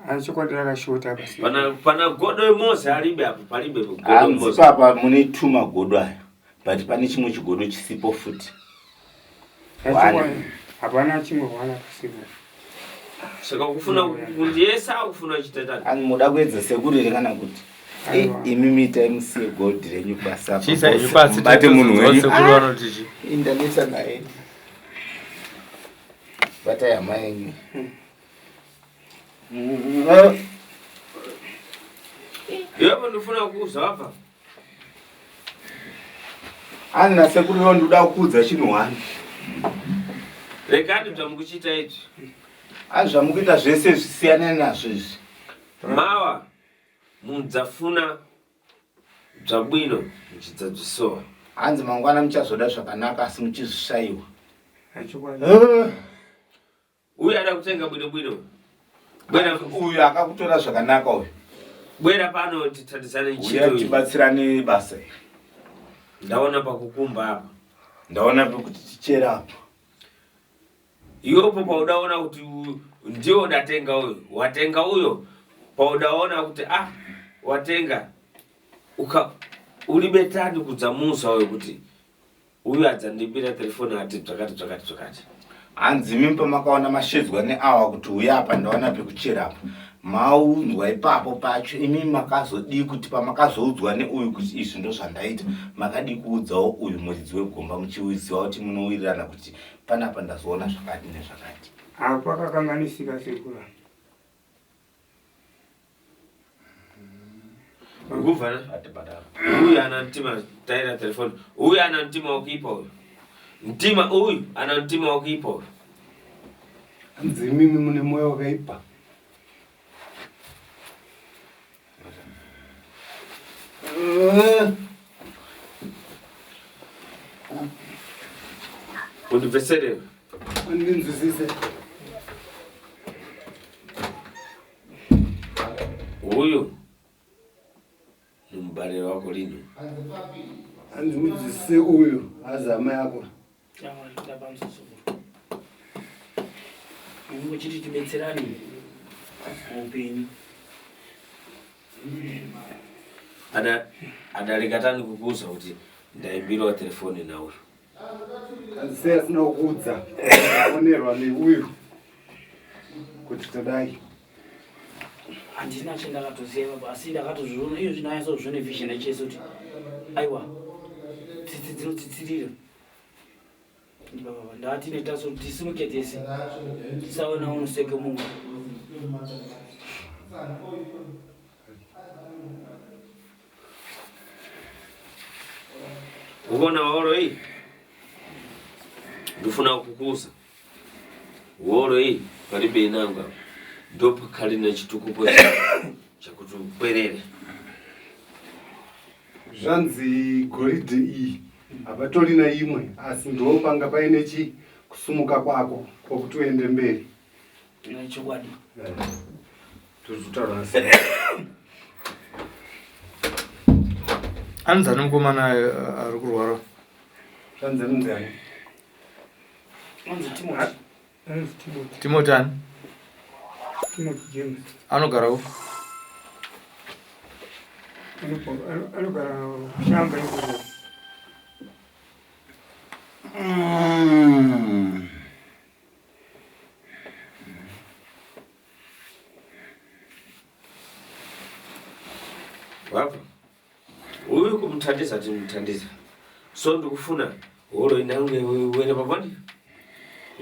Asi chokwadi rakashota apa. Pana pana godo Mose alibe apo palibe godo Hanzi Mose. papa mune two magodo aya but pane chimwe chigodo chisipo futi. One. Hapana chimwe hwana pasipo. Saka kufuna kundiyesa kufuna chitatani. Ani muda kuedza sekuru here kana kuti eh, imi mitai musiye gold renyu pasi apa. Chiisa henyu pasi Mubate munhu wenyu. Sekuru vanoti chi. Indanetsa naye. Batai hama yenyu. Iwepo ndifuna kuuza wabva. Ani nasekuru iwo ndikuda kukuudza chinhu one. Regani zvamukuchiita izvi. Ani zvamukuita zvese zvisiyana nazvo izvi. Mawa mudzafuna Zvabwino muchidzadzvisowa. Hanzi mangwana muchazoda zvakanaka asi muchizvishaiwa. Uyu ada kutenga bwino bwino. Bwera uyu akakutora zvakanaka uyu. Bwera pano titandisane chito. Uya tibatsirane basa iri. Ndaona pakukumba apa. Ndaona pekuti tichera apa. Iwepo paudaona kuti ndiwo ndatenga uyo watenga uyo paudaona kuti ah watenga uka uri betani kudzamusa uyo kuti uyu adzandibira telefoni ati zvakati zvakati zvakati. Hanzi imi pamakaona mashedzwa neawa kuti uya apa ndawana pekuchera apa maunzwa ipapo pacho imi makazodii kuti pamakazoudzwa neuyu kuti izvi ndozvandaita makadii kuudzawo uyu muridzi wegomba muchiziva kuti munowirirana kuti Panapa ndazoona zvakati nezvakati. Apo pakakanganisika sekuru. Ukuvana? Uyu ana mtima taira telefoni. Uyu ana mtima wakuipa uyu. Mtima uyu ana mtima wakuipa uyu. Hanzi imimi mune moyo wakaipa. Undibvesere. Undinzwisise. Uyu ni mubariro wako lino. Hanzi mudzise uyu azama yako. Uchiti tibetserane muupenyu. Ada adarika tani kukuuza kuti ndaimbirwa telefoni nauyu. Sei asina kukuudza onerwa neuyu kuti tadai. Handina chandakatoziva baba asi ndakatozviona iyo zvino zvine vision yachese kuti aiwa tsitsi dzinotsitsirira. Baba ndati netaso tisimuke tese tisaona unoseke mumwe. Ukona horo iyi ndifuna kukuza horo iyi palibe inanga ndopakali nechitukuko chakuti ukwerere Zvanzi goridhe iyi hapatorina imwe asi ndo panga paine chi kusumuka kwako kwokuti uende mberi. Chokwadi. Tozvitaura sei? Anzi ani mukomana eh, ari kurwara? Zvanzi anonzi ani? Anzi Timothy. Anzi Timothy. Timothy ani? Timothy James. Anogara upi? Anogara kushamba ikoko. Wabva uyu kumuthandiza timuthandiza so ndikufuna holo inange iwere paboni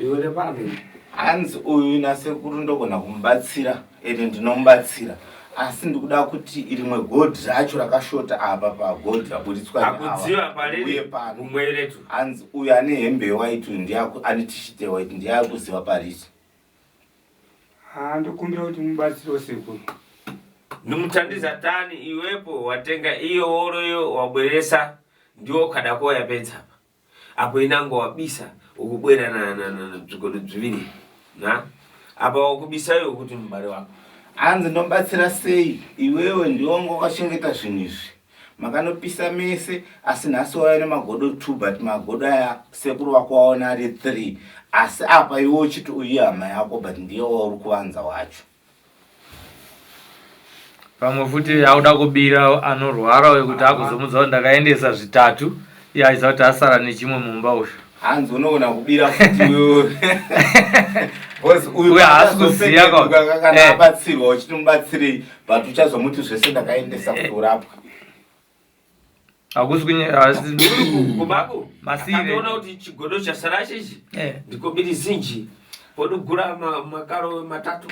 iwere pano. Hanzi uyu nasekuru ndogona kumubatsira ende ndinomubatsira asi ndikuda kuti rimwe gold racho rakashota apa pagold raburitswa Akudziva pariri uye pano kumweretu. Hanzi uyu ane hembe yewhite uyu ndiye ane t-shirt yewhite ndiye akuziva pariri. Haa ndokumbira kuti mubatsirewo sekuru. Ndimuthandiza tani iwepo watenga iyo woloyo wabweresa ndiwo ukadako yapedza apa apo inango wabisa ukubwera na na na na bzigodo bziviri na apa wakubisa iwe kuti mubare wako. Hanzi ndomubatsira sei iwewe ndiwe wanga wakachengeta zvinhu izvi makanopisa mese asi nhasi wauya nemagodo 2 but magodo aya sekuru vako waona ari 3 asi apa iwe uchiti uyu ihama yako but ndiye wauri kuvanza wacho. Pamwe futi auda kubira anorwara uyo kuti akuzomudza kuti ndakaendesa zvitatu iye achiziva kuti asara nechimwe mumba uyu. Hanzi unogona kubira futi iwewe. Because uyu Uyu haasi kuziva ka- akazopekeduka kana Eh. abatsirwa uchiti mubatsirei but uchazomuti zvese ndakaendesa kuti urapwe. Hakusi kunye hasi Kubaku Masire. akatoona kuti chigodo chasara chichi Eh. ndikobiri zinji podugura makaro matatu.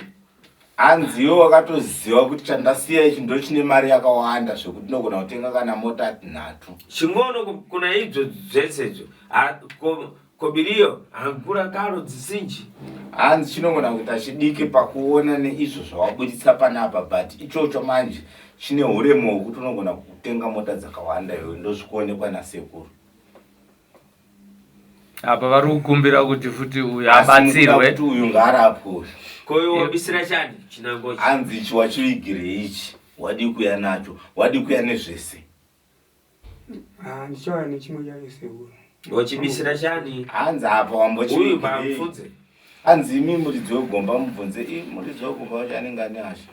Hanzi iwe wakatoziva kuti chandasiya ichi ndochine mari yakawanda zvekuti ndinogona kutenga kana mota nhatu. Chingono kuna idzo dzese idzo. Kobiriyo angura karo dzizinji. Hanzi chinogona kuita chidiki pakuona neizvo zvawaburitsa panapa but ichocho manje chine huremu hwekuti unogona kutenga mota dzakawanda iwe ndozvikuonekwa nasekuru. Apa vari kukumbira kuti futi uyu Asi mukuda abatsirwe. kuti uyu ngaarapwe uyu. Ko iwe wabisira chani chinango ichi? Hanzi ichi wachivigirei ichi wadii kuuya nacho wadii kuuya nezvese. Ah, ndichauya nechimwe chacho sekuru. Wachibisira chani? Hanzi apa Uyu wambochivigirei. pamupfunze. Hanzi imi muridzi wegomba mubvunze i muridzi wegomba wacho anenge ane hasha.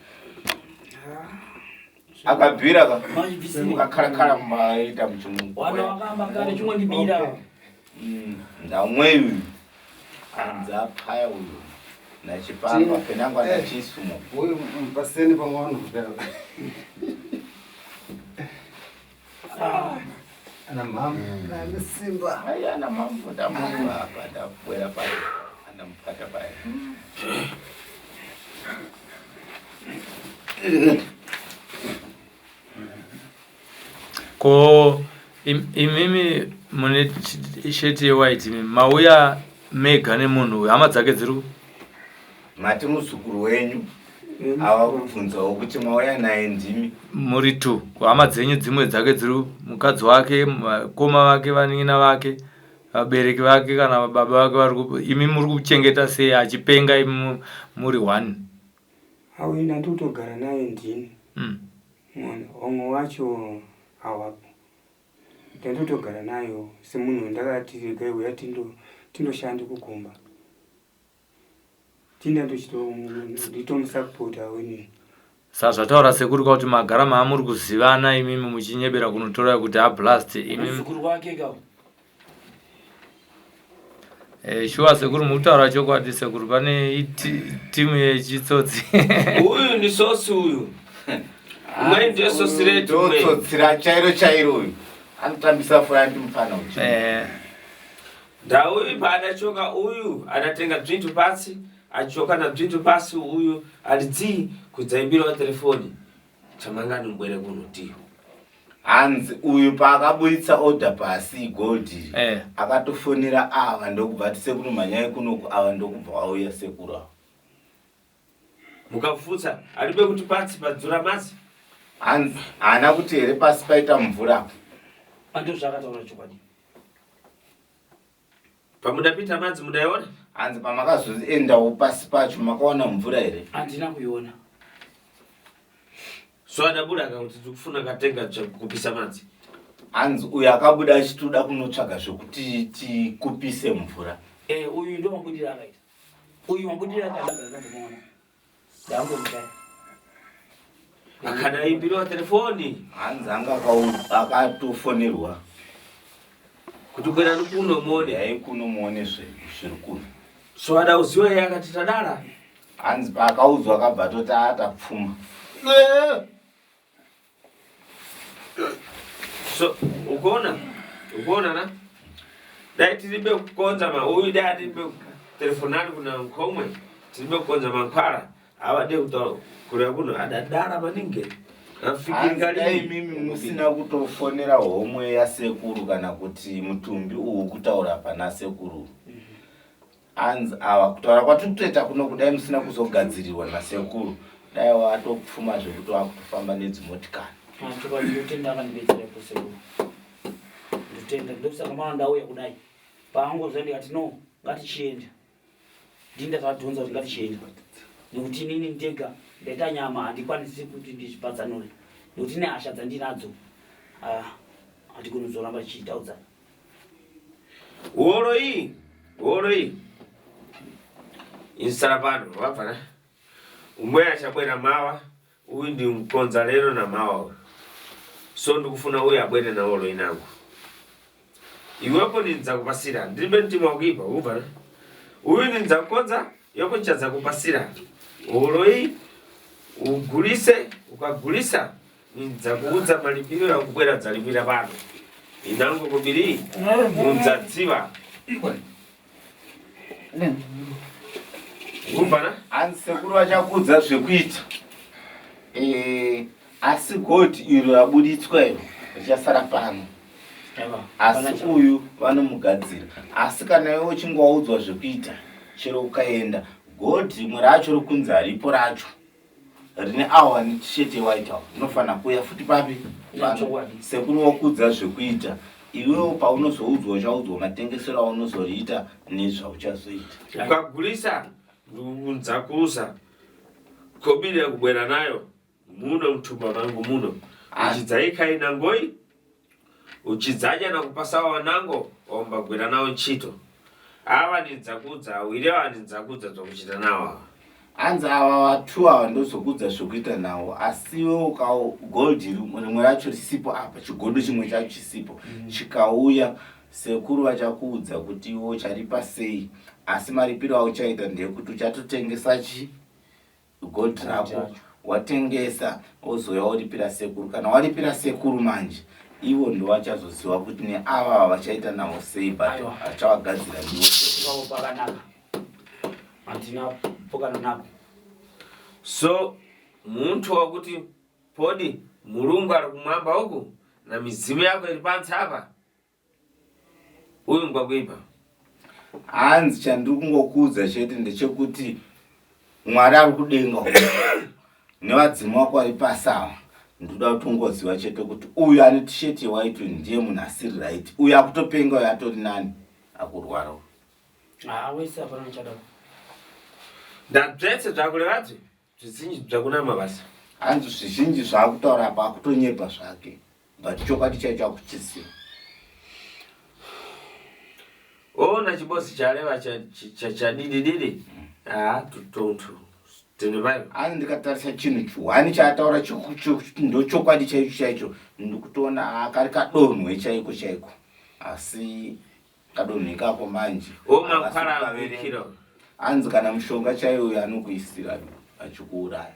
Akabvira ka. Machibvisire. Mukakarakara maita muchimu. Wana wakamba kare chingondibira. Ndamwe uyu. Hanzi apaya uyu. Nachipamba penangwa nachisumo. Uyu paseni pamwe vanhu. Ana mama. Ana simba. Ai ana mambo ndamupa apa ndabwera paya. Andamupata paya. Ko imimi mune sheti yewhite imi mauya mega nemunhu uyu hama dzake dziri ku Mati muzukuru wenyu ava kubvunzawo kuti mauya naye ndimi. Muri two ko hama dzenyu dzimwe dzake dziri ku mukadzi wake vakoma vake vanin'ina vake vabereki vake kana baba vake vari ku imi muri kuchengeta sei achipenga imi muri one. Awo ini handiri kutogara naye ndini. Mwana vamwe wacho hawapo. Ndandotogara nayo semunhu ndakati regai uya tindoshande kugomba. Tinda ndochitomusapota inini. Sa zvataura sekuru ka kuti magara maamuri kuzivana imimi muchinyebera kunotora kuti ablast imimi. Muzukuru wake ka. Shuwa sekuru mukutaura chokwadi sekuru pane timu yechitsotsi. Uyu ndi sosi uyu. Umwe ndiye sosi retu. Ndotsotsi ra chairo chairo uyu. Anotambisa fura ndi mufana uyu. Ndauyu paadachoka uyu adatenga dzvintu pasi achoka na dzvintu pasi uyu ati dzii kudzaimbirawo telefoni chamangani mbwere kuno tiyo. Hanzi uyu paakaburitsa order pasi gold iri akatofonera ava ndokubva ati sekuru mhanyai kunoku ava ndokubva vauya sekuru ava. Mukafutsa alibe kuti patsi padzura mazi. Hanzi haana kuti here pasi paita mvura apa. Andizvo zvaakataura chokwadi. Pamudapita madzi mudaiona? Hanzi pamakazoendawo pasi pacho makaona mvura here? Handina kuiona. So adabuda akakuti tikufuna katenga kupisa madzi. Hanzi uyu akabuda achitoda kunotsvaga zvekuti tikupise mvura. Uyu ndo mabudiro akaita. Uyu mabudiro akaita ndakambomuona. Ndangomutaya. Akadaimbirwa telefoni. Hanzi anga akatofonerwa kuti kwerani kuno muone. Yai kuno muone zviri kuno. So ada uziwa iye akati tadala. Hanzi paakaudzwa akabva atoti atapfuma. So ukuona ukuona na dai tiribe kukonza ma uyu dai atiribe telefonani kuna nkhomwe tiribe kukonza mankhwala avade kutaura kureva kuno adadara maningi dai imimi musina kutofonera homwe yasekuru kana kuti mutumbi uwu kutaura pana sekuru anzi ava kutaura kwatiri kutoita kuno kudai musina kuzogadzirirwa nasekuru dai watopfuma zvekuti wakutofamba nedzimotikari ah, ndotenda akandibetsera ipo sekuru ndotenda ndosaka mana ndauya kudai paangozva ndikati no ngatichienda ndini ndakadhonza kuti ngatichienda nekuti inini ndega ndaita nyama handikwanisi kuti ndizvipatsanure nekuti nehasha dzandinadzo ah, handigoni kuzoramba tichitaudzana Horo iyi, horo iyi. Insara pano, wabva na. Umwe achabwera mawa, uyu ndi mkonza lero na mawa uyu. So ndikufuna uyu abwere na horo inangu. Iwepo ndinzakupasira, ndilibe mtima wakuipa, ubva na. Uyu ndinzakukonza, iwepo ndichadzakupasira. Horo iyi ugulise, ukagulisa Ndidzakuudza malipiro yakubwera dzalipira pano inango kubiri mudzadziva kumbana hanzi sekuru vachakuudza zvekuita eh, asi gold iro rabuditswa iro richasara pano asi uyu vanomugadzira asi kana iwe uchinge waudzwa zvekuita chero ukaenda gold rimwe racho rikunzi haripo racho rine awa ane t-shirt yewhite awa unofanira kuuya futi papi sekuru wakudza zvekuita iwewo paunozoudzwa uchaudzwa matengesero aunozoriita nezvauchazoita ukagurisa ndunzakusa kobiri yakubwera nayo muno mutumba mangu muno uchidzaikai nangoi Uchidzadya nakupasa wanango waumbagwira nawo ntchito. Ava nidzakudza awiri ava nidzakudza dzokuchita nawo ava. Hanzi ava vatu ava ndozokudza zvokuita nawo asi iwe uka gold rimwe racho risipo apa chigodo chimwe chacho chisipo mm. chikauya sekuru vachakuudza kuti iwe ucharipa sei asi maripiro auchaita ndeyekuti uchatotengesa chi gold rako watengesa wozouya woripira sekuru kana waripira sekuru manje ivo ndovachazoziva kuti neava vachaita navo sei but achavagadzira ndivo pakanaka handina pokana napo so muntu wakuti podi mulungu ari kumwamba uku na midzimu yako iri pansi apa Uyu ngwakuipa. Hanzi chandiri kungokuudza chete ndechekuti Mwari ari kudenga uku nevadzimu wako vari pasi ava ndoda kuti ungoziva chete kuti uyu ane t-shirt yewhite uyu ndiye munhu asiri right uyu akutopenga uyu atori nani akurwara uyu. Ah, wese hapana chada. Ndadzvetse zvakurevadzve Zvizinji zvakunama basa. Hanzi zvizhinji zvaakutaura apa akutonyepa zvake but chokwadi chaicho akuchiziva. Ona chibosi chareva chadidi didi. Ah, tutontu. Tende payo. Hanzi ndikatarisa chinhu chihwani chaataura ndochokwadi chaicho chaicho ndikutoona kari kadonhwe chaiko chaiko asi Kadonho ikako manje. Hanzi kana mushonga chaiwo uyo anokuisira achikuuraya.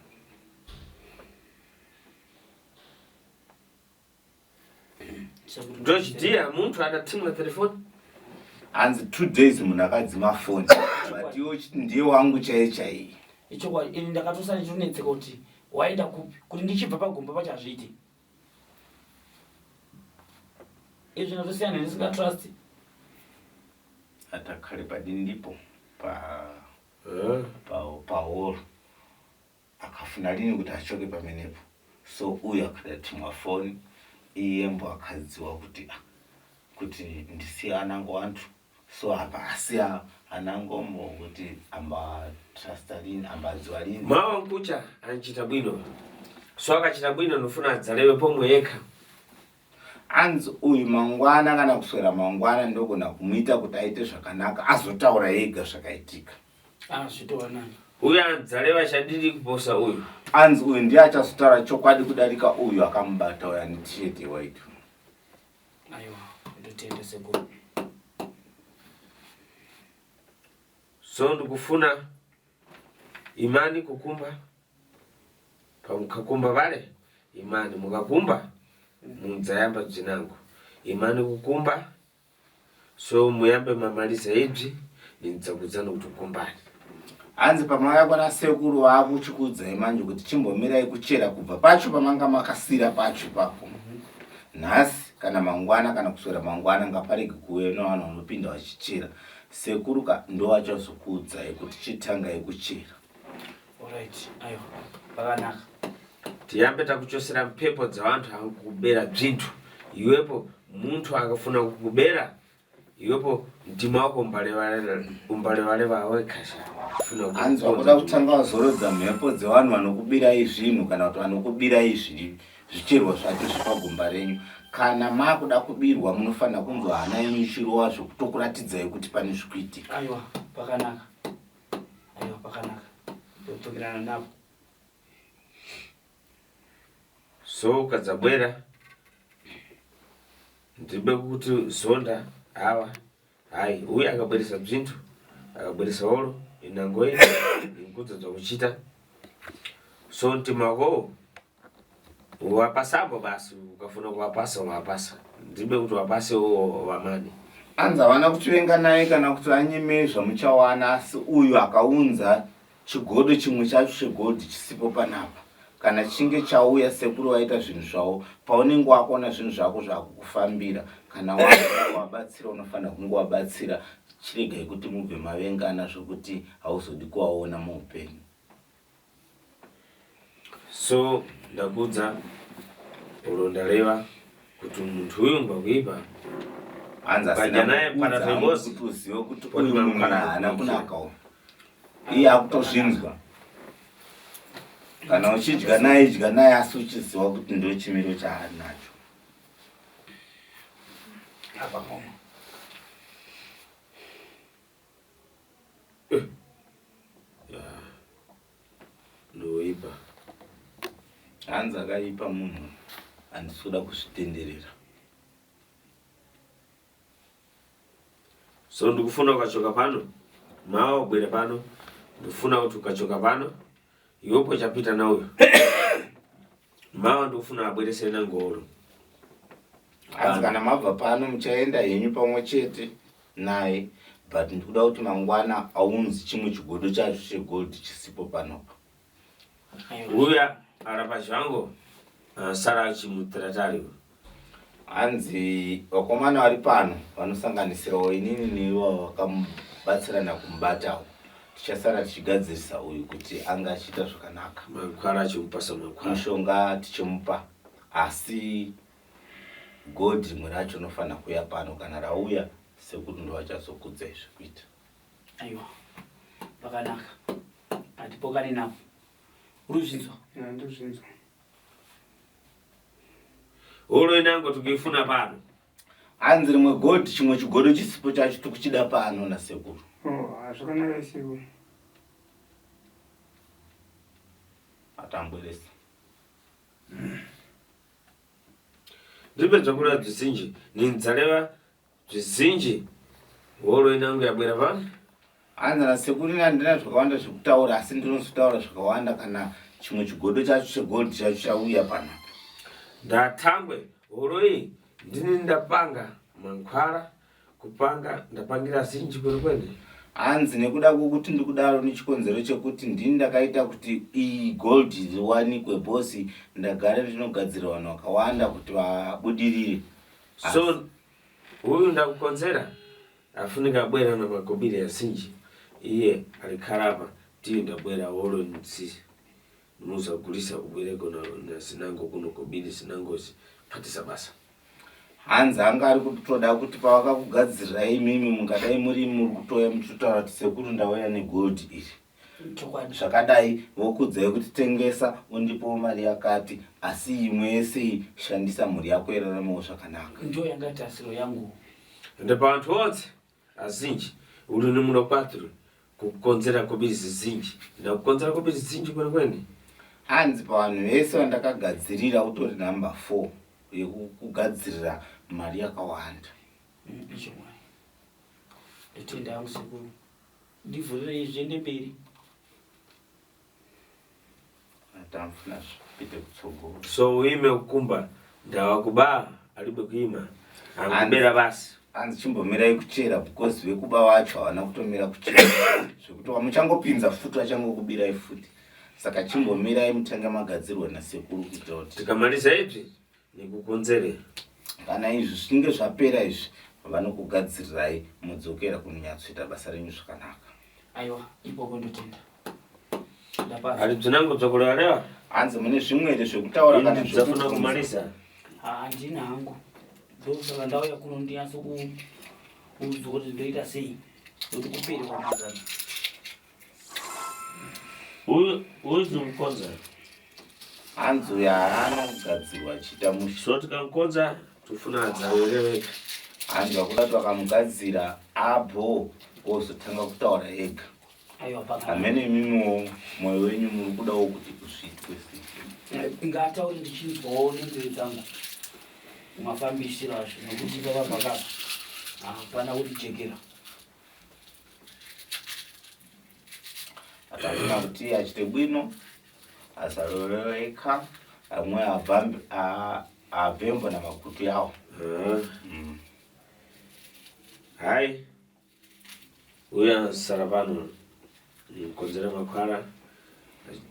Ndochidiya muntu adatimwa telefoni. Hanzi 2 days munhu akadzima foni. But iwe uchiti ndiye wangu chaiye chaiye. Ichokwadi ini ndakatosara ndichionetseka kuti waenda kupi kuti ndichibva pagomba pacho hazviiti. Izvi ndosiyana ndisinga trust. Atakhale padindipo pa eh. pa pahoro akafuna lini kuti achoke pamenepo so uyu akadatimwa foni iyembo akadziwa kuti ah, kuti ndisiya anango wantu so apa asiya anangombo kuti amba trusta lini ambadziwa lini mawa nkucha anchita bwino so akachita bwino ndofuna adzalewe pomwe yekha anzi uyu mangwana kana kuswera mangwana ndogona kumuita kuti aite zvakanaka azotaura ega zvakaitika ah, zvitova nani. Uyu anzareva chandiri kuposa uyu. Anzi uyu ndiye achazotaura chokwadi kudarika uyu akamubata uyu ane t-shirt yewhite. Aiwa, ndotenda sekuru. So ndikufuna imani kukumba pamukakumba vale imani mukakumba mudzayamba bzinango imani kukumba So muyambe mamaliza ibzi ndidzakudzani kuti kumbani. Hanzi pamauya kwana sekuru vakuchikuudzai manje kuti chimbomirai kuchera kubva pacho pamanga makasira pacho ipapo. Nhasi kana mangwana kana kuswera mangwana ngaparege kuve nevanhu vanopinda vachichera. Sekuru ka ndovachazokuudzai kuti chitangai kuchera. Alright, ayo pakanaka. Tiyambe takuchosera mphepo dzavantu akukubera bzinthu iwepo munthu akafuna kukubera iwepo mtima wako umbalewalewa wekha sha funa Hanzi wakuda kutanga wazorodza mhepo dzevanhu vanokubirai zvinhu kana kuti vanokubirai zvicherwa zvacho zvepagomba renyu. Kana makuda kubirwa munofanira kunzwa hana yenyu ichirova zvekutokuratidzai kuti pane zvikuitika. Aiwa, pakanaka. Aiwa, pakanaka. Topfekerana napo. So ukadzabwera ndibe kuti zonda hawa hayi uye akabweresa bzinthu akabweresa olo inango ine inkudza dzakuchita so mtima wakowo Wapasapo basi ukafuna kuwapasa wapasa ndibe kuti wapase wo wamani. Hanzi havana kutivenga naye kana kuti vanyime zvamuchawana asi uyu akaunza chigodo chimwe chacho chegold chisipo panapa kana chinge chauya sekuru vaita zvinhu zvavo paunenge wakuona zvinhu zvako zvakukufambira kana wabatsira unofanira kunge wabatsira chiregai kuti mubve mavengana zvokuti hauzodi kuvaona muupenyu. So ndakudza oro ndareva kuti munthu uyu ngwakuipa hanzi Badya naye asina pana Timosi. kuti uzive kuti Poti uyu munhu mangwana haana kumukira. kunaka uyu iye akutozvinzwa kana uchidya naye idya naye asi uchiziva kuti ndo chimiro chaanacho Apa mama. Ndoipa. Hanzi akaipa munhu handisi kuda kuzvitenderera. So ndikufuna ukachoka pano mawa ubwere pano ndikufuna kuti ukachoka pano iwepo chapita nauyo mawa ndikufuna abwerese nangolo Hanzi kana mabva pano muchaenda henyu pamwe chete naye but ndikuda kuti mangwana aunzi chimwe chigodo chacho chegold chisipo panopa. Uya arapa zvangu asara achimutiratari. Hanzi vakomana vari pano vanosanganisirawo inini neivo vakamubatsirana kumubatawo tichasara tichigadzirisa uyu kuti ange achiita zvakanaka. Mankwara achimupasa mankwara. Mishonga tichimupa asi gold rimwe racho rinofanira kuuya pano kana rauya sekuru ndovachazokudzai zvekuita. Aiwa pakanaka hatipokane napo uri kuzvinzwa? Ya, ndozvinzwa. Olo inango tikuifuna pano. Hanzi rimwe gold chimwe chigodo chisipo chacho tikuchida pano nasekuru. Oh, ah, zvakanaka sekuru. Atambweresa. Ndipedza kureva bzizinji nindzareva bzizinji holo inangu yabwera pa Hanzi nasekuru ini handina zvakawanda zvekutaura asi ndinozotaura zvakawanda kana chimwe chigodo chacho chegold chacho chauya panapa. Ndatangwe holo iyi ndini ndapanga mankwara Kupanga ndapangira zinji kwene kwene. Hanzi nekuda kwekuti ndikudaro nechikonzero chekuti ndini ndakaita kuti iyi gold riwanikwe boss ndagara ndinogadzira vanhu vakawanda kuti vabudirire. So uyu ndakukonzera afunika abwera na makobiri azinji iye alikhala apa tiye ndabwera wolo nzi muzagulisa ubwereko na, na zinango kuno kobiri zinangozi phatisa basa. Hanzi anga ari kutoda kuti pavakakugadzirirai imimi mungadai muri muri kutouya muchitotaura kuti sekuru ndauya negold iri. Chokwadi. Zvakadai vokuudzai kuti tengesa undipewo mari yakati asi imwe yese iyi shandisa mhuri yako iraramewo zvakanaka. Ndiyo yanga tasiro yangu. Ende pavanthu onse azinji uli ni mulo kwathu. Kukonzera kobiri zizinji. Ndakukonzera kobiri zizinji kwene kwene. Hanzi pavanhu vese vandakagadzirira utori number 4 yekukugadzirira mari yakawanda. Ichokwadi. Ndotenda hangu sekuru. Ndivhurirei zviende mberi. Atamfuna zvipite kutsogolo. So uime kukumba ndawa kuba alibe kuima. Angubera basi. Hanzi chimbomirai kuchera because vekuba vacho havana kutomira kuchera zvekuti wamuchangopinza futi vachangokubirai futi saka chimbomirai mutange magadzirwa nasekuru kuitira kuti Tikamaliza izvi nikukonzere. Kana izvi zvinge zvapera izvi vanokugadzirirai modzokera kunonyatsoita basa renyu zvakanaka. Aiwa ipopo ndotenda. Ndapasa. Ari bzinango bzakulewa Hanzi mune zvimwe here zvekutaura kana Ini dzafuna zvekubvunza? kumalisa. Handina hangu. Ndosaka ndauya kuno ndinyatso kuudzwa kuti ndoita sei kuti kupere kwamazana. Uyu uyu mukonza. Hanzi uyu haana kugadzirwa achiita mushe. So tikamukonza tofuna adzarereweka. Hanzi vakuda kuti vakamugadzira abho ozotanga kutaura ega. Aiwa paka. Hamene imimiwo mwoyo wenyu muri kudawo kuti kusvitwe sei. Ngataure ndichinzwawo nenzeve dzangu mafambisiro azvo nekuti papa pakapa hapana kutijekera. Atafuna kuti achite bwino asaroreka amwe abvembo namakuti awo. Hai. Uya sara pano nimukonzera makwara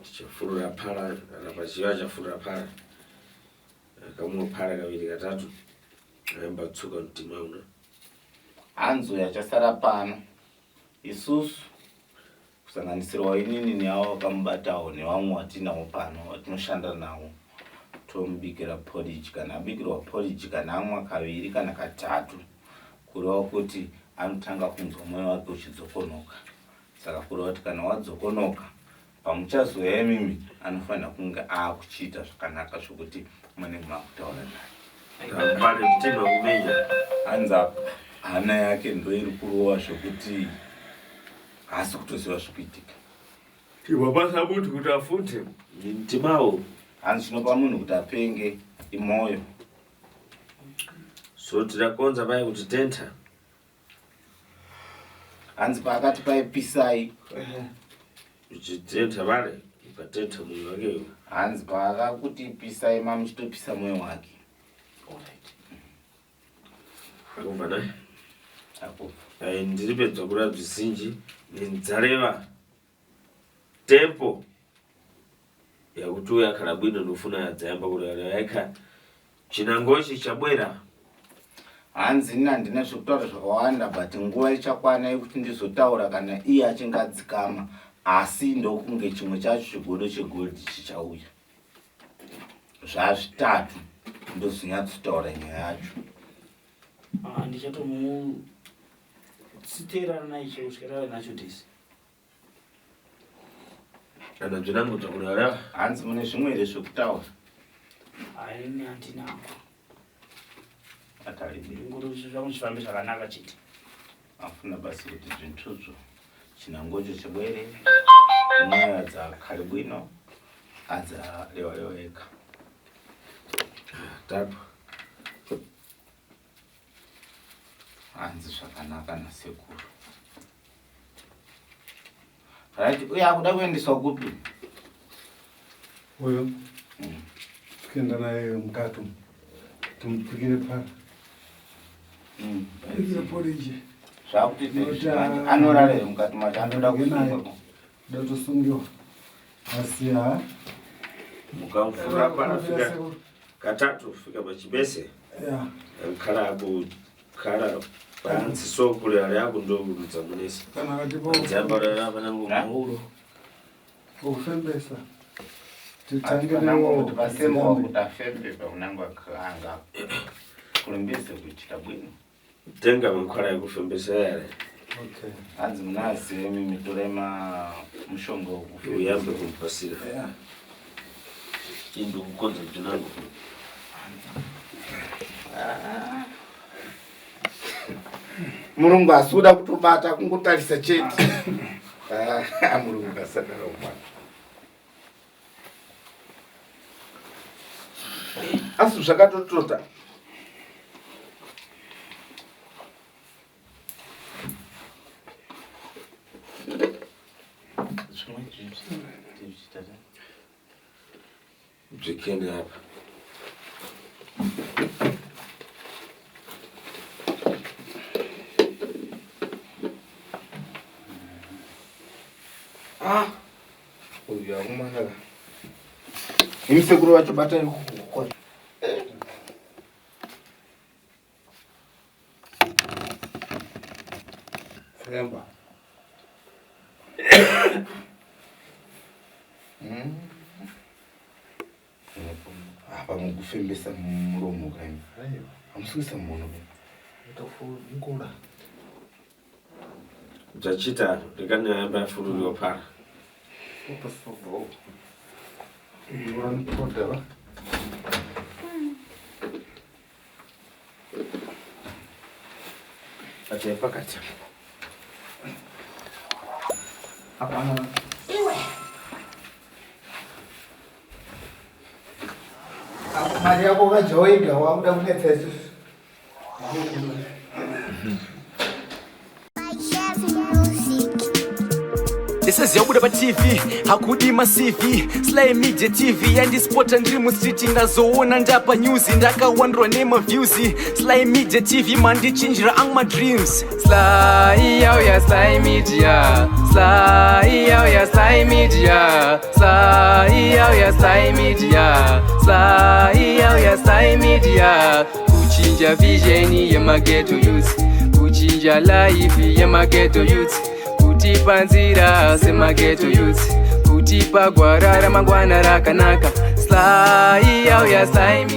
achafurura pala kana pachiva achafurura pala akamwa pala kaviri katatu ayamba tsuka mtima una Hanzi uyo achasara pano isusu kusanganisirwa inini neavo vakamubatawo nevamwe watinawo pano watinoshanda nawo tomubikira porridge kana abikirwa porridge kana amwa kaviri kana katatu kureva kuti anotanga kunzwa mwoyo wake uchidzokonoka saka kureva kuti kana wadzokonoka pamuchazouya imimi anofanira kunge aakuchiita zvakanaka zvokuti munenge makutaura naye. Pane mtima kumenya. Hanzi apa hana yake ndoiri kurova zvokuti haasi kutoziva zvikuitika. Wabasa muti kuti afute mtimawo. Hanzi chinopa munhu kuti apenge imoyo. So tirakonza paye kuti tenta. Hanzi paakati paipisai. Uchitenta vale ukatenta mwoyo wakeyo. Hanzi paakakuti pisai mamuchitopisa mwoyo wake. Alright. Akubva naye. Akubva. Ai ndiri pedzwa kureva zvizinji nindzareva tempo yakuti uyo akhala bwino ndofuna adzayamba kureva yekha chinangochi chabwera. Hanzi ini handina zvekutaura zvakawanda but nguva ichakwana yekuti ndizotaura kana iye achinge adzikama asi ndokunge chimwe chacho chigodo chegold chichauya. Zvazvitatu ndozonyatsotaura nyaya yacho. Ah, ndichatomutsiterana naye chero kusvika tave nacho tese. Kana zvinango zvakurara. Hanzi mune zvimwe here zvekutaura? Haini handina hangu. Atalibe. Ndingoti zvangu zvifambe zvakanaka chete. Afuna basi kuti zvinthudzvo chinangocho chibwere mweya dzakhale bwino adzalewalewa eka. Tapa. Hanzi zvakanaka nasekuru. Right, uye akuda kuendeswa kupi? Uyo kuenda naye mukati umu timupikire phala. Pikire porridge. Zvakutoita anorara here mukati macho anoda kusungwa. Ndotosungiwa. Asi ha. Mukamfura panafika katatu fika pachibese. Yeah. Khala aku khala pansi so kule ali aku ndo kurudza munesa. Kana katipo. Dzamba rara panango maulo. Kufembesa. Titange kuti pasembo kuti afembe pakunangwa kanga kurumbidze kuchita bwino. Tenga mankwala ekufembesa yale. Okay. Hanzi munazive mimi torai ma mushonga wekufembesa. Uyambe kumupasira. Yeah. Indu kukonza jinango. Murungu asi kuda kutobata kungotarisa chete. Ah, murungu kasadaro mwana. Asi zvakatotota. Bzvikende apa. Ah, uyu akomana ka. Imi sekuru vacho batai kwacho. Femba. Apa mukufembesa muromo kaimi. Aiwa. Hamusi kuisa mumono. Tofungura. Zvachita rekanayamba yafururiwa para. Otosobho. Uranipoda va. Batai pakati. Hapana. Mari yako ukadya wega wakuda kunetsa isusu. Ndisaziva kubuda paTV hakudi maCV. Sly Media TV yandispota ndiri mustreet, ndazoona ndapa news, ndakawandurwa nemaviews. Sly Media TV mandichinjira ang madreams. Sly yauya, Sly Media. Sly yauya, Sly Media. Sly yauya, Sly Media. Sly yauya, Sly Media. Kuchinja vision yemaghetto youth, kuchinja life yemaghetto youth, kutipa nzira semaghetto youth, kutipa gwara ramangwana rakanaka. Sly yauya, Sly Media.